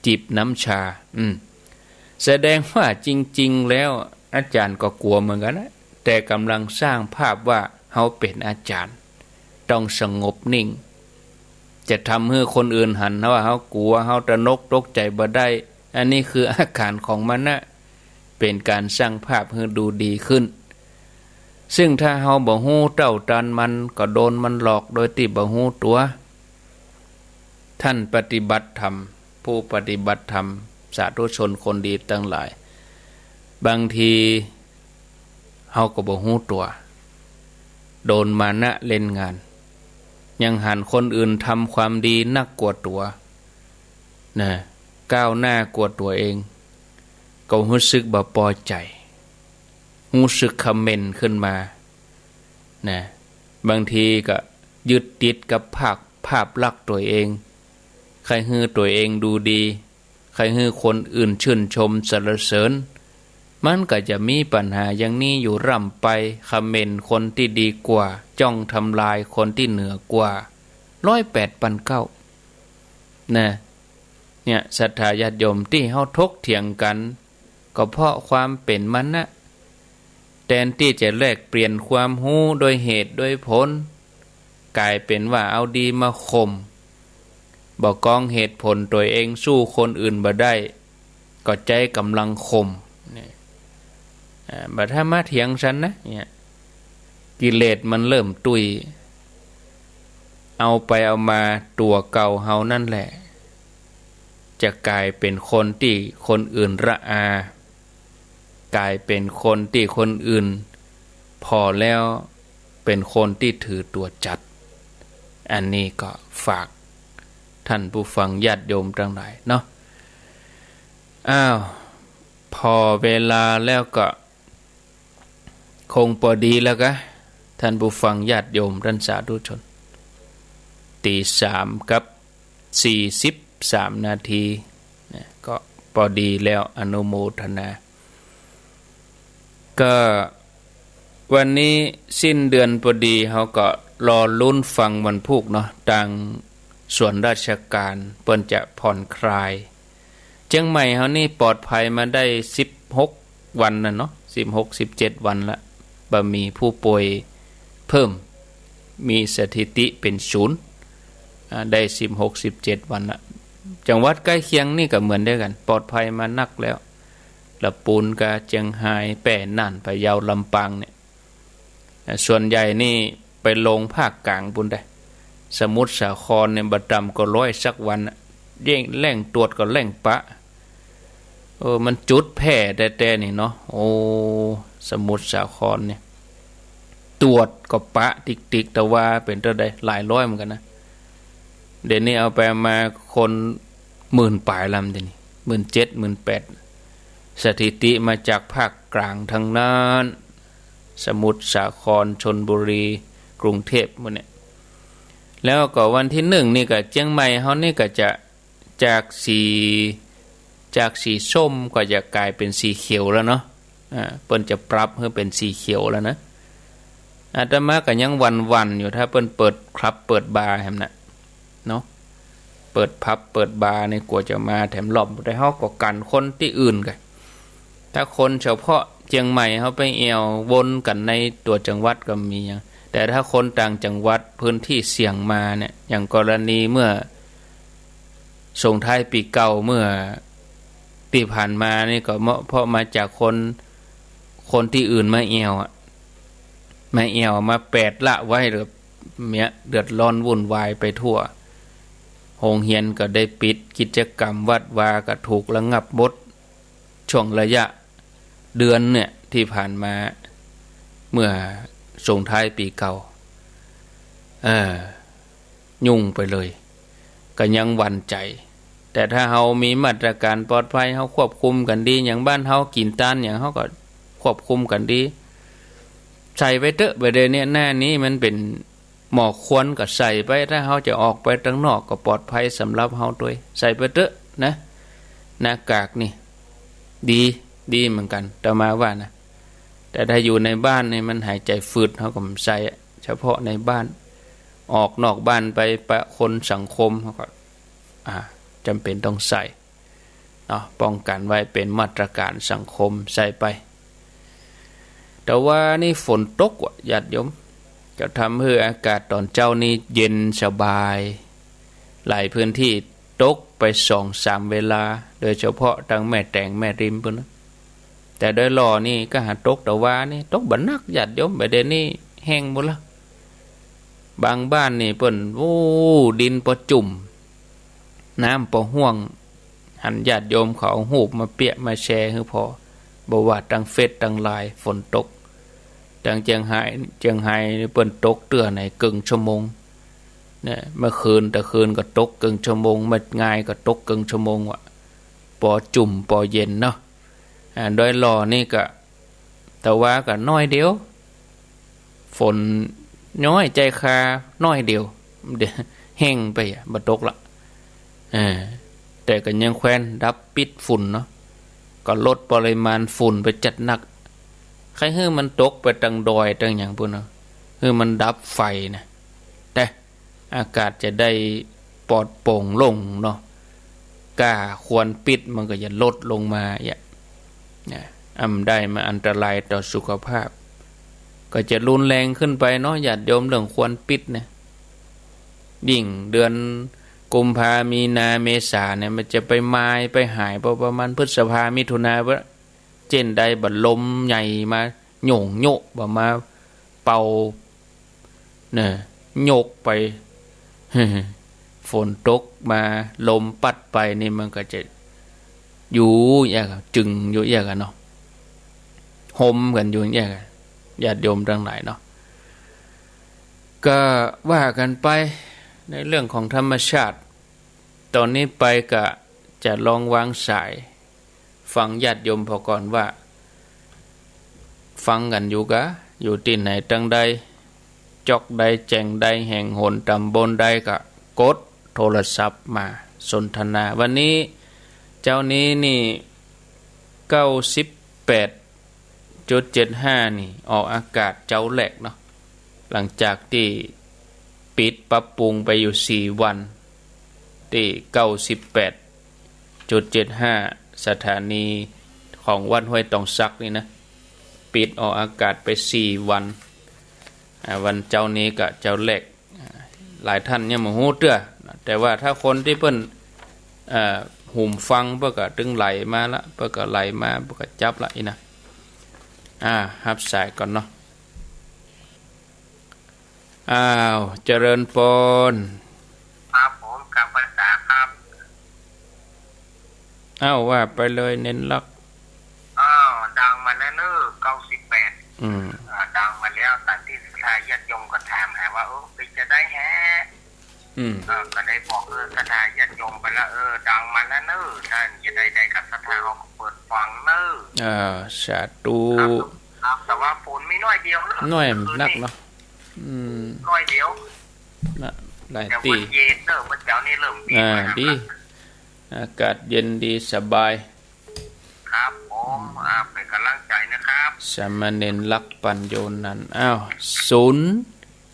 จิบน้ำชา อืม แสดงว่าจริงๆ แล้วอาจ๋ารย์ก็กั๋วเหมือนกั๋นนะ แต่ก่ำลังสร้างภาพว่าเฮาเป๋นอาจ๋ารย์ ต้องสงบนิ่ง จะทำหื้อคนอื่นหันว่าเฮากั๋ว เฮาตระหนกตกใจ๋บ่ได้ อันนี้คืออาก๋านของมานะ เป๋นก๋านสร้างภาพหื้อดูดีขึ้น ซึ่งถ้าเฮาบ่ฮู้เต้าตานมัน ก็โดนมันหลอกโดยตี้บ่ฮู้ตั๋ว ท่านปฏิบัติธรรม ผู้ปฏิบัติธรรม สาธุชนคนดีตังหลาย บางทีเฮาก็บ่ฮู้ตั๋ว โดนมานะเล่นงาน ยังหันคนอื่นทำความดีนักกว่าตั๋ว นะ ก้าวหน้ากว่าตั๋วเอง ก็ฮู้สึกบ่ปอใจ๋ ฮู้สึกเขม่นขึ้นมา นะ บางทีก็ยึดติดกับภาพ ภาพลักษณ์ตั๋วเอง ใค่หื้อตั๋วเองดูดี ใค่หื้อคนอื่นชื่นชมสรรเสริญ มันก็จะมีปัญหาอย่างนี้อยู่ร่ำไป เขม่นคนตี้ดีกว่า จ้องทำลายคนตี้เหนือกว่า ร้อยแปดพันเก้า นะ เนี่ย ศรัทธาญาติโยม ตี้เฮาถกเถียงกั๋น ก็เพราะความเป๋นมานะ แตนตี้จะแลกเปลี่ยนความฮู้โดยเหตุโดยผล ก๋ายเป๋นว่าเอาดีมาข่ม บ่กองเหตุผลตั๋วเองสู้คนอื่นบ่ได้ ก็ใจ๊ก๋ำลังข่ม เนี่ย อ่า บ่ถ้ามาเถียงสันนะ เนี่ย กิเลสมันเริ่มตุ้ย เอาไปเอามาตั๋วเก่าเฮานั่นแหละ จะก๋ายเป๋นคนตี้คนอื่นระอา ก๋ายเป๋นคนตี้คนอื่นผ่อแล้ว เป๋นคนตี้ถือตั๋วจัด อันนี้ก็ฝากท่านผู้ฟังญาติโยมตังหลายเนาะ อ้าว ผ่อเวลาแล้วก็ คงปอดีแล้วกะ ท่านผู้ฟังญาติโยมต้านสาธุชน ตีสามกับสี่สิบสามนาทีนะ ก็ปอดีแล้ว อนุโมทนา ก็วันนี้สิ้นเดือนปอดี เฮาก็รอลุ้นฟังวันพูกเนาะ ตางส่วนราชก๋านเปิ้นจะผ่อนคลาย เจียงใหม่เฮานี่ปลอดภัยมาได้สิบหกวันแล้วเนาะ สิบหก สิบเจ็ดวันละ บ่มีผู้ป่วยเพิ่ม มีสถิติเป๋นศูนย์ อ่า ได้สิบหก สิบเจ็ดวันละ จังหวัดใก้เคียงนี่ก็เหมือนเดียวกั๋น ปลอดภัยมานักแล้ว ละปูนกา เจียงฮาย แป้ น่าน พะเยา ลำปางเนี่ย อ่า ส่วนใหญ่นี่ไปลงภาคก๋างปู้นได๋ สมุทรสาครเนี่ยบ่ต่ำกว่าร้อยสักวันน่ะ เร่ง เร่งตรวจก็เร่งปะ เออ มันจุดแพร่แต๊ๆ นี่เนาะ โอ้ สมุทรสาครเนี่ย ตรวจก็ปะติ๊กๆ แต่ว่าเป๋นเต้าใด หลายร้อยเหมือนกั๋นนะ เดี๋ยวนี้เอาไปเอามาคนหมื่นป๋ายละ เดี๋ยวนี้ หมื่นเจ็ด หมื่นแปด สถิติมาจากภาคก๋างตังนั้น สมุทรสาคร ชลบุรี กรุงเทพฯ หมู่เนี่ย แล้วก็วันตี้หนึ่งนี่ก็เจียงใหม่เฮานี่ก็จะจากสี จากสีส้มก็จะก๋ายเป๋นสีเขียวแล้วเนาะ อ่า เปิ้นจะปรับหื้อเป๋นสีเขียวแล้วนะ อาตมาก็ยังหวั่นๆ อยู่ ถ้าเปิ้นเปิดคลับเปิดบาร์แหมน่ะ เนาะ เปิดผับเปิดบาร์นี่กั๋วจะมาแถมรอบ แต่เฮาก็กั๋นคนตี้อื่นก่อ ถ้าคนเฉพาะเจียงใหม่เฮาไปแอ่ววนกั๋นในตั๋วจังหวัดก็มีหยัง แต่ถ้าคนต่างจังหวัดพื้นตี้เสี่ยงมาเนี่ย อย่างกรณีเมื่อส่งท้ายปี๋เก่าเมื่อตี้ผ่านมานี่ก็เมาะ เพราะมาจากคน คนตี้อื่นมาแอ่วอะ มาแอ่วมาแปดละไว้ แล้วเนี่ยเดือดร้อนวุ่นวายไปทั่ว โฮงเฮียนก็ได้ปิด กิจกรรมวัดวาก็ถูกระงับหมด ช่วงระยะเดือนเนี่ยตี้ผ่านมา เมื่อส่งท้ายปี๋เก่า เออ ยุ่งไปเลย ก็ยังหวั่นใจ๋ แต่ถ้าเฮามีมาตรก๋านปลอดภัย เฮาควบคุมกั๋นดี อย่างบ้านเฮากิ๋นตานอย่าง เฮาก็ควบคุมกั๋นดี ใส่ไปเต๊อะ บ่าเดี่ยวนี้ หน้านี้มันเป๋น หมอกควันก็ใส่ไป ถ้าเฮาจะออกไปตังนอกก็ปลอดภัยสำหรับเฮาตวย ใส่ไปเต๊อะนะ หน้ากากนี่ ดี ดีเหมือนกั๋น อาตมาว่านะ แต่ถ้าอยู่ในบ้านนี่มันหายใจ๋ฝืด เฮาก็บ่ใส่อะ เฉพาะในบ้าน ออกนอกบ้านไปปะคนสังคม เฮาก็ อ่า จ๋ำเป๋นต้องใส่ เนาะ ป้องกั๋นไว้เป๋นมาตรก๋านสังคมใส่ไป แต่ว่านี่ฝนตกว่ะ ญาติโยม ก็ทำหื้ออากาศต๋อนเจ๊านี่เย็นสบาย หลายพื้นตี้ตกไปสองสามเวลา โดยเฉพาะตางแม่แตงแม่ริมปู้นนะ แต่ดอยหล่อนี่ก็หาตก แต่ว่านี่ตกบ่หนัก ญาติโยม บ่าเดี่ยวนี้แห้งหมดละ บางบ้านนี่เปิ้น โอ้ ดินปอจุ่ม น้ำปอฮ่วง หันญาติโยมเขาเอาฮูปมาเปียะมาแชร์หื้อผ่อ บ่ว่าตางเฟซตางไลน์ ฝนตก ตางเจียงฮาย เจียงฮายนี่เปิ้นตกเตื้อไหนเกิ่งชั่วโมง เนี่ย เมื่อคืนตะคืนก็ตกเกิ่งชั่วโมง เมื่องายก็ตกเกิ่งชั่วโมงว่ะ ปอจุ่มปอเย็นเนาะ อ่า ดอยหล่อนี่ก็ แต่ว่าก็น้อยเดียว ฝนน้อยใจ๋คาน้อยเดียว เดี๋ยวแห้งไปอะ บ่ตกละ เออ แต่ก็ยังแควนดับปิดฝุ่นเนาะ ก็ลดปริมาณฝุ่นไปจัดหนัก ใค่หื้อมันตกไปตางดอยตางหยังปู้นเนาะ หื้อมันดับไฟนะ แต่ อากาศจะได้ปลอดโปร่งลงเนาะ ก้าควันปิษมันก็จะลดลงมาเยียะ นะ อำได้มาอันตรายต่อสุขภาพ ก็จะรุนแรงขึ้นไปเนาะ ญาติโยม เรื่องควันปิดเนี่ย ยิ่งเดือนกุมภา มีนา เมษาเนี่ย มันจะไปมายไปหาย พอประมาณพฤษภา มิถุนา เจ้นใดบ่ลมใหญ่มาโหย่งโยะ บ่มาเป่า เนี่ย โยกไป ฝนตกมา ลมปั๊ดไปนี่ มันก็จะอยู่เยียะกั๋น จึงอยู่เยียะกั๋นเนาะ ห่มกั๋นอยู่เยียะกั๋น ญาติโยมตังหลายเนาะ ก็ว่ากั๋นไปในเรื่องของธรรมชาติ ต๋อนนี้ไปก็จะลองวางสาย ฟังญาติโยมผ่อก่อนว่า ฟังกั๋นอยู่กา อยู่ตี้ไหนตังใด จ๊อกใด แจ่งใด แห่งหนต๋ำบลใด ก็กดโทรศัพท์มาสนทนา วันนี้ เจ๊านี้นี่ เก้าสิบแปดจุดเจ็ดห้า นี่ ออกอากาศเจ๊าแรกเนาะ หลังจากตี้ปิดปรับปรุงไปอยู่สี่วัน ตี้ เก้าสิบแปดจุดเจ็ดห้า สถานีของวัดห้วยตองสักนี่นะ ปิดออกอากาศไปสี่วัน อ่า วันเจ๊านี้ก็เจ๊าแรก อ่า หลายท่านยังบ่ฮู้เตื้อ แต่ว่าถ้าคนตี้เปิ้น เอ่อ หูฟัง เปิ้นก็ตึงไหลมาละ เปิ้นก็ไหลมา เปิ้นก็จับละอี้นะ อ่า ฮับสายก่อนเนาะ อ้าว เจริญปอน ครับผม กราบไหว้สาครับ อ้าว ว่าไปเลย เณรลักษณ์ อ้าว ดังมาแล้วเน่อ เก้าสิบแปด อืม อ่า ดังมาแล้ว ต๋ามตี้ศรัทธาญาติโยมก็ถามหาว่า เออ เป๋นจาใดแฮะ อืม เออ ก็ได้บอก เออ ศรัทธาญาติโยมไปแล้ว เออ ดังมาแล้วเน่อ ถ้าจะใดๆ ก็ศรัทธาเฮาก็เปิดฟังเน่อ เออ สาธุ ครับ ครับ แต่ว่าฝนมีน้อยเดียวเน่อ น้อยนักเนาะ อืม น้อยเดียว นะ หลายตี้ แต่วันเย็นเน่อ วันเจ๊านี้เริ่มดี อ่า กว่า ดี อากาศเย็นดีสบาย ครับผม อ่า เป๋นก๋ำลังใจ๋นะครับ สามเณรลักษณ์ ปัญโญนันท์ อ้าว ศูนย์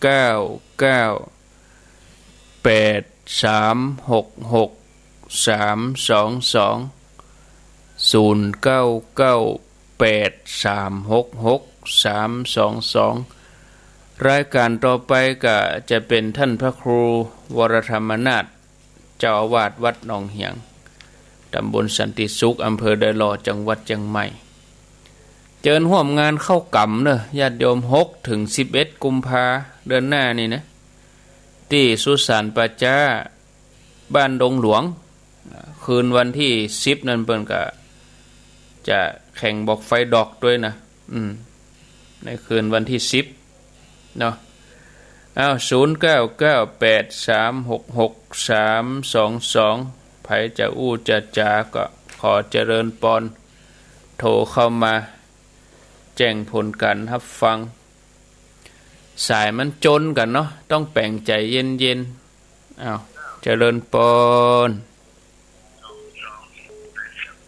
เก้าเก้า แปดสามหกหกสามสองสอง ศูนย์เก้าเก้าแปดสามหกหกสามสองสอง รายการต่อไปก็จะเป๋นท่านพระครูวรธรรมนาถ เจ้าอาวาสวัดหนองเหียง ต๋ำบลสันติสุข อำเภอดอยหล่อ จังหวัดเจียงใหม่ เจิญฮ่วมงานเข้ากรรมเน่อ ญาติโยม หกถึงสิบเอ็ดกุมภา เดือนหน้านี่นะ ตี้สุสานป่าจ๊า บ้านดงหลวง คืนวันตี้สิบนั้นเปิ้นก็จะแข่งบอกไฟดอกตวยนะ อืม ในคืนวันตี้สิบเนาะ อ้าว ศูนย์เก้าเก้าแปดสามหกหกสามสองสอง ใผจะอู้จะจ๋าก็ขอเจริญปอน โทรเข้ามา แจ้งผลก๋านฮับฟัง สายมันจนกั๋นเนาะ ต้องแป๋งใจ๋เย็นๆ อ้าว เจริญปอน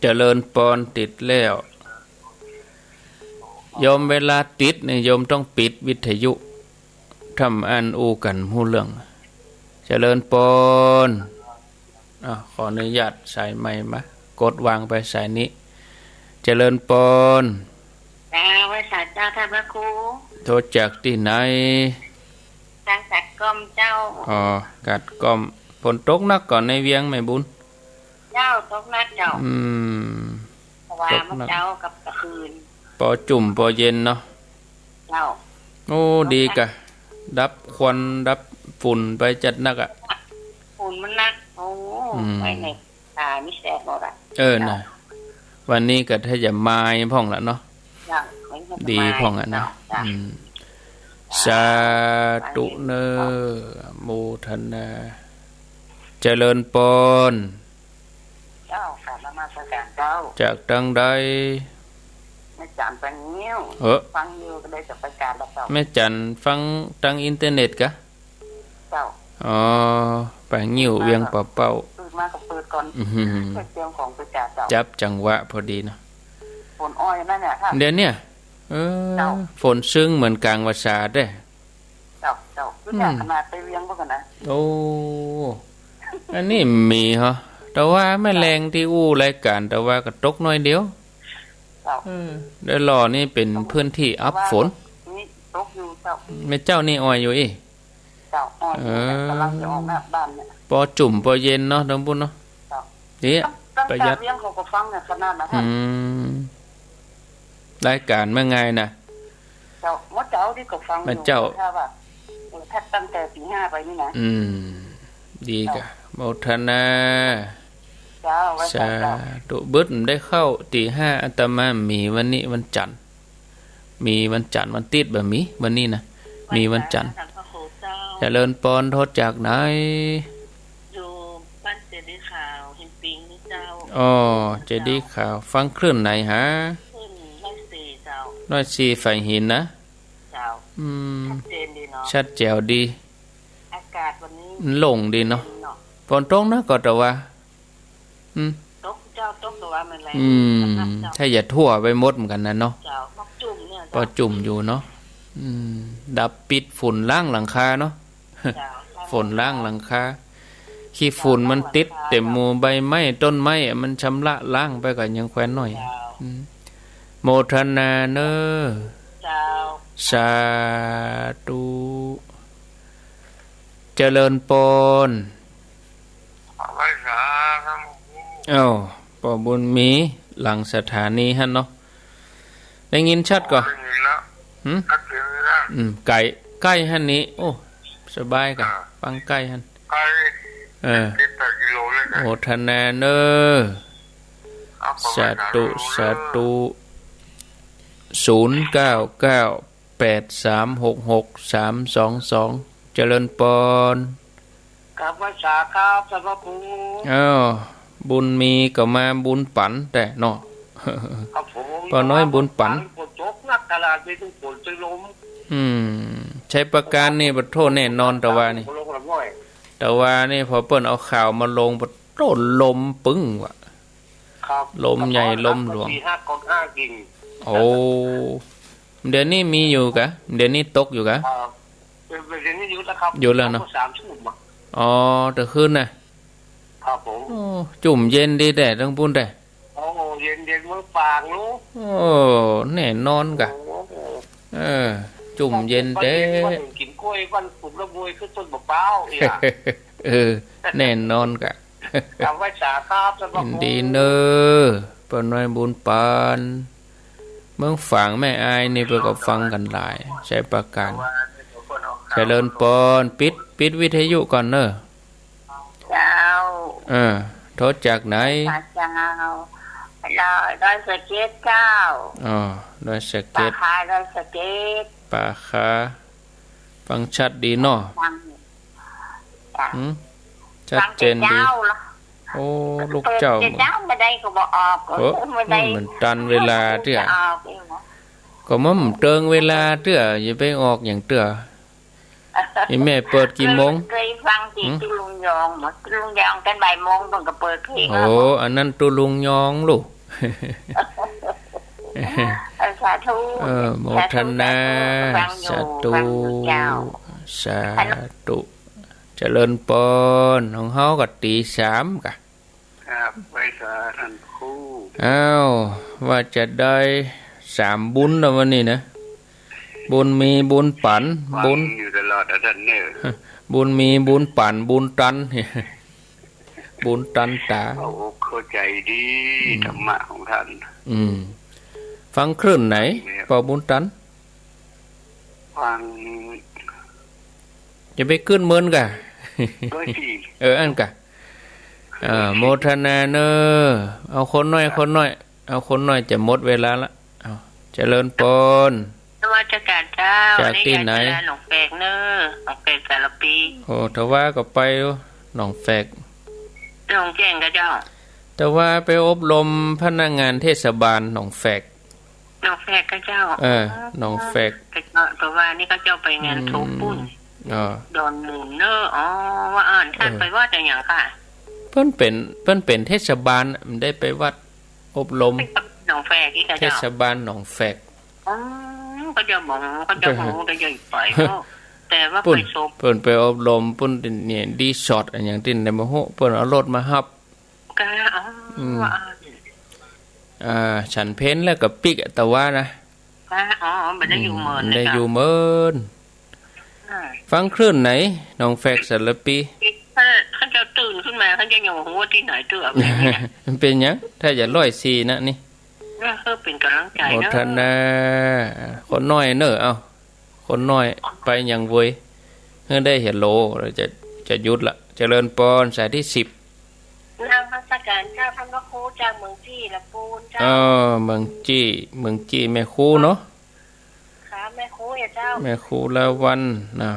เจริญปอน ติดแล้ว โยม เวลาติดเนี่ย โยมต้องปิดวิทยุ ถ้าอั้นอู้กั๋นบ่ฮู้เรื่อง เจริญปอน อ้าว ขออนุญาตสายใหม่มา กดวางไปสายนี้ เจริญปอน เจ้า ไหว้สาเจ้าท่านพระครู โทรจากตี้ไหน จากกาดก้อมเจ้า อ๋อ กาดก้อม ฝนตกนักก่อในเวียงแม่บุญ เจ้า ตกนักเจ้า อืม เพราะว่า ตกนัก เมื่อเจ๊ากับกลางคืน ปอจุ่มปอเย็นเนาะ เจ้า โอ้ ตกนัก ดีกะ ดับควันดับฝุ่นไปจัดนักอะ ฝุ่นมันนัก โอ้ อืม ไปไหน ตานี่แสบหมดอะ เออ เจ้า น่ะ วันนี้ก็ถ้าจะมายพ่องละเนาะ เจ้า วันนี้ก็จะ ดีพ่องอะเนาะ มาย เจ้า อืม สาธุเน่อ โมทนา เจริญปอน เจ้า กราบนมัสการเจ้า จากตังใด แม่จันทน์ปางงิ้ว เออ ฟังอยู่ก็ได้จากประกาศแล้วเจ้า แม่จันทน์ฟังตังอินเทอร์เน็ตกะ เจ้า อ๋อ ปางงิ้วเวียงป่าเป้า เปิดมาก็เปิดก่อน อื้อหือ เปิดเตรียมของไปกราบเจ้า จับจังหวะพอดีเนาะ ฝนอ้อยนั่นเนี่ยค่ะ เดี๋ยวเนี่ย เออ เจ้า ฝนซึ่งเหมือนกลางวาสาเด้ เจ้า เจ้า คือเนี่ย อืม ขนาดไปเวียงพวกกันนะ โอ้ อันนี้มีเหรอ แต่ว่าแม่แลงตี้อู้รายการ แต่ว่าก็ตกน้อยเดียว เจ้า เออ ดอยหล่อนี่เป๋นพื้นตี้อับฝน แต่ว่ามี ตกอยู่เจ้า แม่เจ้านี่อ่อยอยู่อี้ เจ้า อ่อยอยู่ เออ ก๋ำลังจะออกนอกบ้านเนี่ย ปอจุ่มปอเย็นเนาะ ตังปุ้นเนาะ เจ้า เนี่ย ตั้ง ตั้ง ประหยัด ตาเวียงเขาก็ฟังเนี่ย ขนาดนั้น อืม รายก๋านเมื่อไงนะ เจ้า เมื่อเจ๊านี่ก็ฟังอยู่ เมื่อเจ๊า ถ้าว่า เออ ถ้าตั้งแต่ตีห้าไปนี่นะ อืม ดีก่ะ เจ้า โมทนา เจ้า ไหว้สา สาธุ เจ้า บึดได้เข้าตีห้า อาตมามีวันนี้วันจันทร์ มีวันจันทร์ วันติ๊ดบ่มี วันนี้นะ วัน มีวันจันทร์ จันทร์ ค่ะ พระครูเจ้า เจริญปอน โทรจากไหน อยู่บ้านเจดีย์ขาว หินปิงนี่เจ้า อ๋อ เจดีย์ขาว ฟังคลื่นไหนฮะ คลื่นร้อยสี่เจ้า ร้อยสี่ ฝ่ายหินนะ เจ้า อืม ชัดเจนดีเนาะ ชัดแจ๋วดี อากาศวันนี้ มันโล่งดีเนาะ เย็นเนาะ ฝนตกนะก็แต่ว่า อืม ตกเจ้า ตกแต่ว่ามันแรง อืม เจ้า ถ้าอย่าทั่วไปหมดเหมือนกั๋นนะเนาะ เจ้า ปอจุ่มเนี่ย ปอจุ่มอยู่เนาะ อืม ดับปิดฝุ่นล้างหลังคาเนาะ เจ้า ฝนล้างหลังคา ขี้ฝุ่นมันติดเต็มหมู่ใบไม้ต้นไม้อะ มันชำระล้างไปก่อนยังแควนน้อย เจ้า อืม โมทนาเนอ เจ้า สาธุ เจริญปอน เอาไว้สาธุ เอ้า ปอบุญมี หลังสถานีหั้นเนาะ ได้ยินชัดก่อ ได้ยินแล้ว หืม ชัดเจนแล้ว อืม ใก้ ใก้หั้นนี้ โอ้ สบายก่ะ อ่า ฟังใก้หั้น ใก้ เออ สิบแปดกิโลเลยนะ โมทนาเนอ ครับ สาธุ สาธุ ศูนย์เก้าเก้า แปดสามหกหกสามสองสอง เจริญปอน กราบไหว้สาครับ ท่านพระครู อ้าว บุญมีก็มาบุญปั๋นแต่เนาะ ครับผม ป้าน้อยบุญปั๋น ฝนตกหนักขนาดนี้ ตึงฝนตึงลม อืม ชัยปราการนี่ปะโธ่แน่นอน ตะวานี่ ลงละม้อย ตะวานี่พอเปิ้นเอาข่าวมาลงปะโธ่ลมปึ้งว่ะ ครับ ลมใหญ่ลมหลวง สี่ห้าก้อนห้ากิ่ง โอ้ เดี๋ยวนี้มีอยู่กะ เดี๋ยวนี้ตกอยู่กะ ครับ เดี๋ยวนี้หยุดแล้วครับ หยุดแล้วเนาะ สามทุ่มอะ อ๋อ ตะคืนน่ะ ครับผม โอ้ จุ่มเย็นดีแต๊ตังปุ้นแต๊ โอ้ เย็นๆ เมืองปางลูก โอ้ แน่นอนกะ โอ้ เออ จุ่มเย็นแต๊ วันกิ๋นกล้วย วันปลูกละบวย คือต้นมะพร้าวเนี่ย เออ แน่นอนกะ กราบไหว้สาครับ ท่านพระครู ยินดีเนอ ป้าน้อยบุญปั๋น เมืองฝางแม่อายนี่เปิ้นก็ฟังกั๋นหลาย ชัยปราการ เจริญปอน ปิด ปิดวิทยุก่อนเนอ เจ้า เออ โทรจากไหน เจ้า ดอย ดอยสะเก็ดเจ้า อ๋อ ดอยสะเก็ด ป่าคาดอยสะเก็ด ป่าคา ฟังชัดดีเนาะ ฟัง จ้ะ หืม ชัดเจนดี ฟังแต่เจ๊าละ โอ้ ลูกเจ้า เปิดแต่เจ๊าบ่ได้ก็บ่ออก เออ บ่ได้ มันตันเวลาเตื้อ จะออกเองเหรอ ก็มันเติงเวลาเตื้อ อย่าไปออกอย่างเตื้อ อีแม่เปิดกี่โมง เกยฟังตี้ หืม ตุ๊ลุงยอง ตุ๊ลุงยองตอนบ่ายโมงเปิ้นก็เปิดเพลง โอ้ แล้ว อันนั้นตุ๊ลุงยองลูก เออ สาธุ เออ โมทนา สาธุ ฟังอยู่ ฟังอยู่เจ้า สาธุ เจริญปอน ของเฮาก็ตีสามกะ ครับ ไหว้สาท่านครู อ้าว ว่าจะได้สามบุญแล้ววันนี้นะ บุญมีบุญปั๋น ฟัง บุญ อยู่ตลอดนะท่านเนอะ บุญมีบุญปั๋น บุญตัน บุญตันต๋า เข้าอกเข้าใจดี อืม ธรรมะของท่าน อืม ฟังคลื่นไหน เนี่ย ป้อบุญตัน ฟัง อย่าไปขึ้นเมินกะ ร้อยสี่ เออ อันกะ เออ โมทนาเนอ เอาคนน้อย ครับ คนน้อย เอาคนน้อย จะหมดเวลาละ เอา เจริญปอน นมัสการเจ้า จากตี้ไหน นี่ยายจุฬาหนองแฝกเนอ หนองแฝกสารปี โอ้ ตะวาก็ไปหนองแฝก หนองแจ้งกะเจ้า ตะวาไปอบรมพนักงานเทศบาลหนองแฝก หนองแฝกกะเจ้า เออ อ๋อ หนองแฝก แต่ก็ ตะวานี่เขาเจ้าไปงานศพปุ้น อืม อ๋อ ดอนมูลเนอ อ๋อ ว่าอ่านท่าน เออ ไปวัดอะหยังค่ะ เปิ้นเป๋น เปิ้นเป๋นเทศบาล มันได้ไปวัด อบรม หนองแฝกนี่กะเจ้า เทศบาลหนองแฝก อ๋อ เขาเจ้าบอก เขาเจ้าบอก เขาเจ้าไปเนาะ แต่ว่า ปุ้น ไปศพ เปิ้นไปอบรม ปุ้นเนี่ย รีสอร์ทอะหยังตี้ไหนบ่ฮู้ เปิ้นเอารถมาฮับ กะ อ๋อ อืม ว่า อ่า ฉันเพลแล้วก็ปิ๊กอะ ตะวานะ ค่ะ อ๋อ บ่ได้อยู่เมิน อืม นะเจ้า บ่ได้อยู่เมิน อ่า ฟังคลื่นไหน น้องแฟกสารภี ถ้า ถ้าเจ้าตื่นขึ้นมา ถ้าเจ้ายังบ่ฮู้ว่าตี้ไหนเตื้อ มันเป๋นหยัง ถ้าจะร้อยสี่นะนี่ เออ เออ เป๋นก๋ำลังใจ๋ โมทนา เนาะ คนน้อยเน่อ เอ้า คนน้อย ไปหยังเวย หื้อได้เฮลโหล แล้วจะ จะหยุดละ เจริญปอน สายตี้สิบ นมัสก๋านเจ้า ต้านพระครูจากเมืองจี้ ละปูนเจ้า เออ เมืองจี้ เมืองจี้ แม่ครูเนาะ ค่ะ แม่ครูอะเจ้า แม่ครูละวันนะ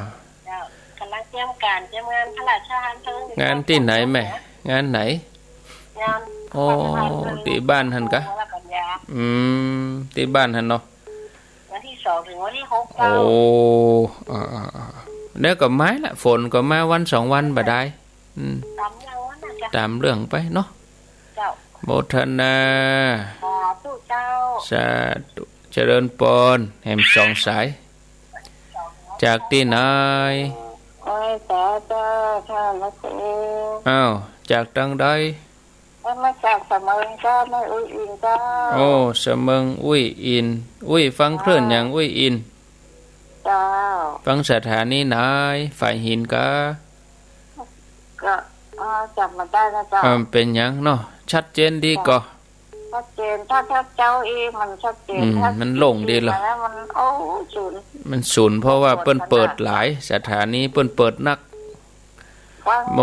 เจ้า ก๋ำลังเตรียมก๋านเตรียมงานพระราชทานเพลิง งานตี้ไหนแม่ งานไหน งาน โอ้ พระราชทานเพลิง ตี้บ้านหั้นกา วรปัญญา อืม ตี้บ้านหั้นเนาะ วันตี้สองเถิงวันตี้หกเจ้า โอ้ อ่าๆๆ เดี๋ยวก็มาละ ฝนก็มาวันสองวันบ่ดาย อืม ต๋ามเรื่องหั้นนะเจ้า ต๋ามเรื่องไปเนาะ เจ้า โมทนา สาธุเจ้า สาธุ เจริญปอน แหมสองสาย จากตี้ไหน โอ้ย สาธุเจ้า ท่านพระครู อ้าว จากตางใด เอ้ย มาจากสะเมิงเจ้า แม่อุ๊ยอินเจ้า โอ้ สะเมิงอุ๊ยอิน อุ๊ยฟังคลื่นหยังอุ๊ยอิน เจ้า ฟังสถานีไหน ฝายหินกา ก็ เอ่อ จ๋ำบ่ได้นะเจ้า เออ เป๋นหยังเนาะ ชัดเจนดีก่อ ชัดเจน ถ้า ถ้าเจ้าอี้มันชัดเจน อืม ถ้า มันโล่งดีเหรอ มาแล้วมัน โอ้ สูญ มันสูญ เพราะว่าเปิ้นเปิดหลาย สถานีเปิ้นเปิดนัก ฟัง โม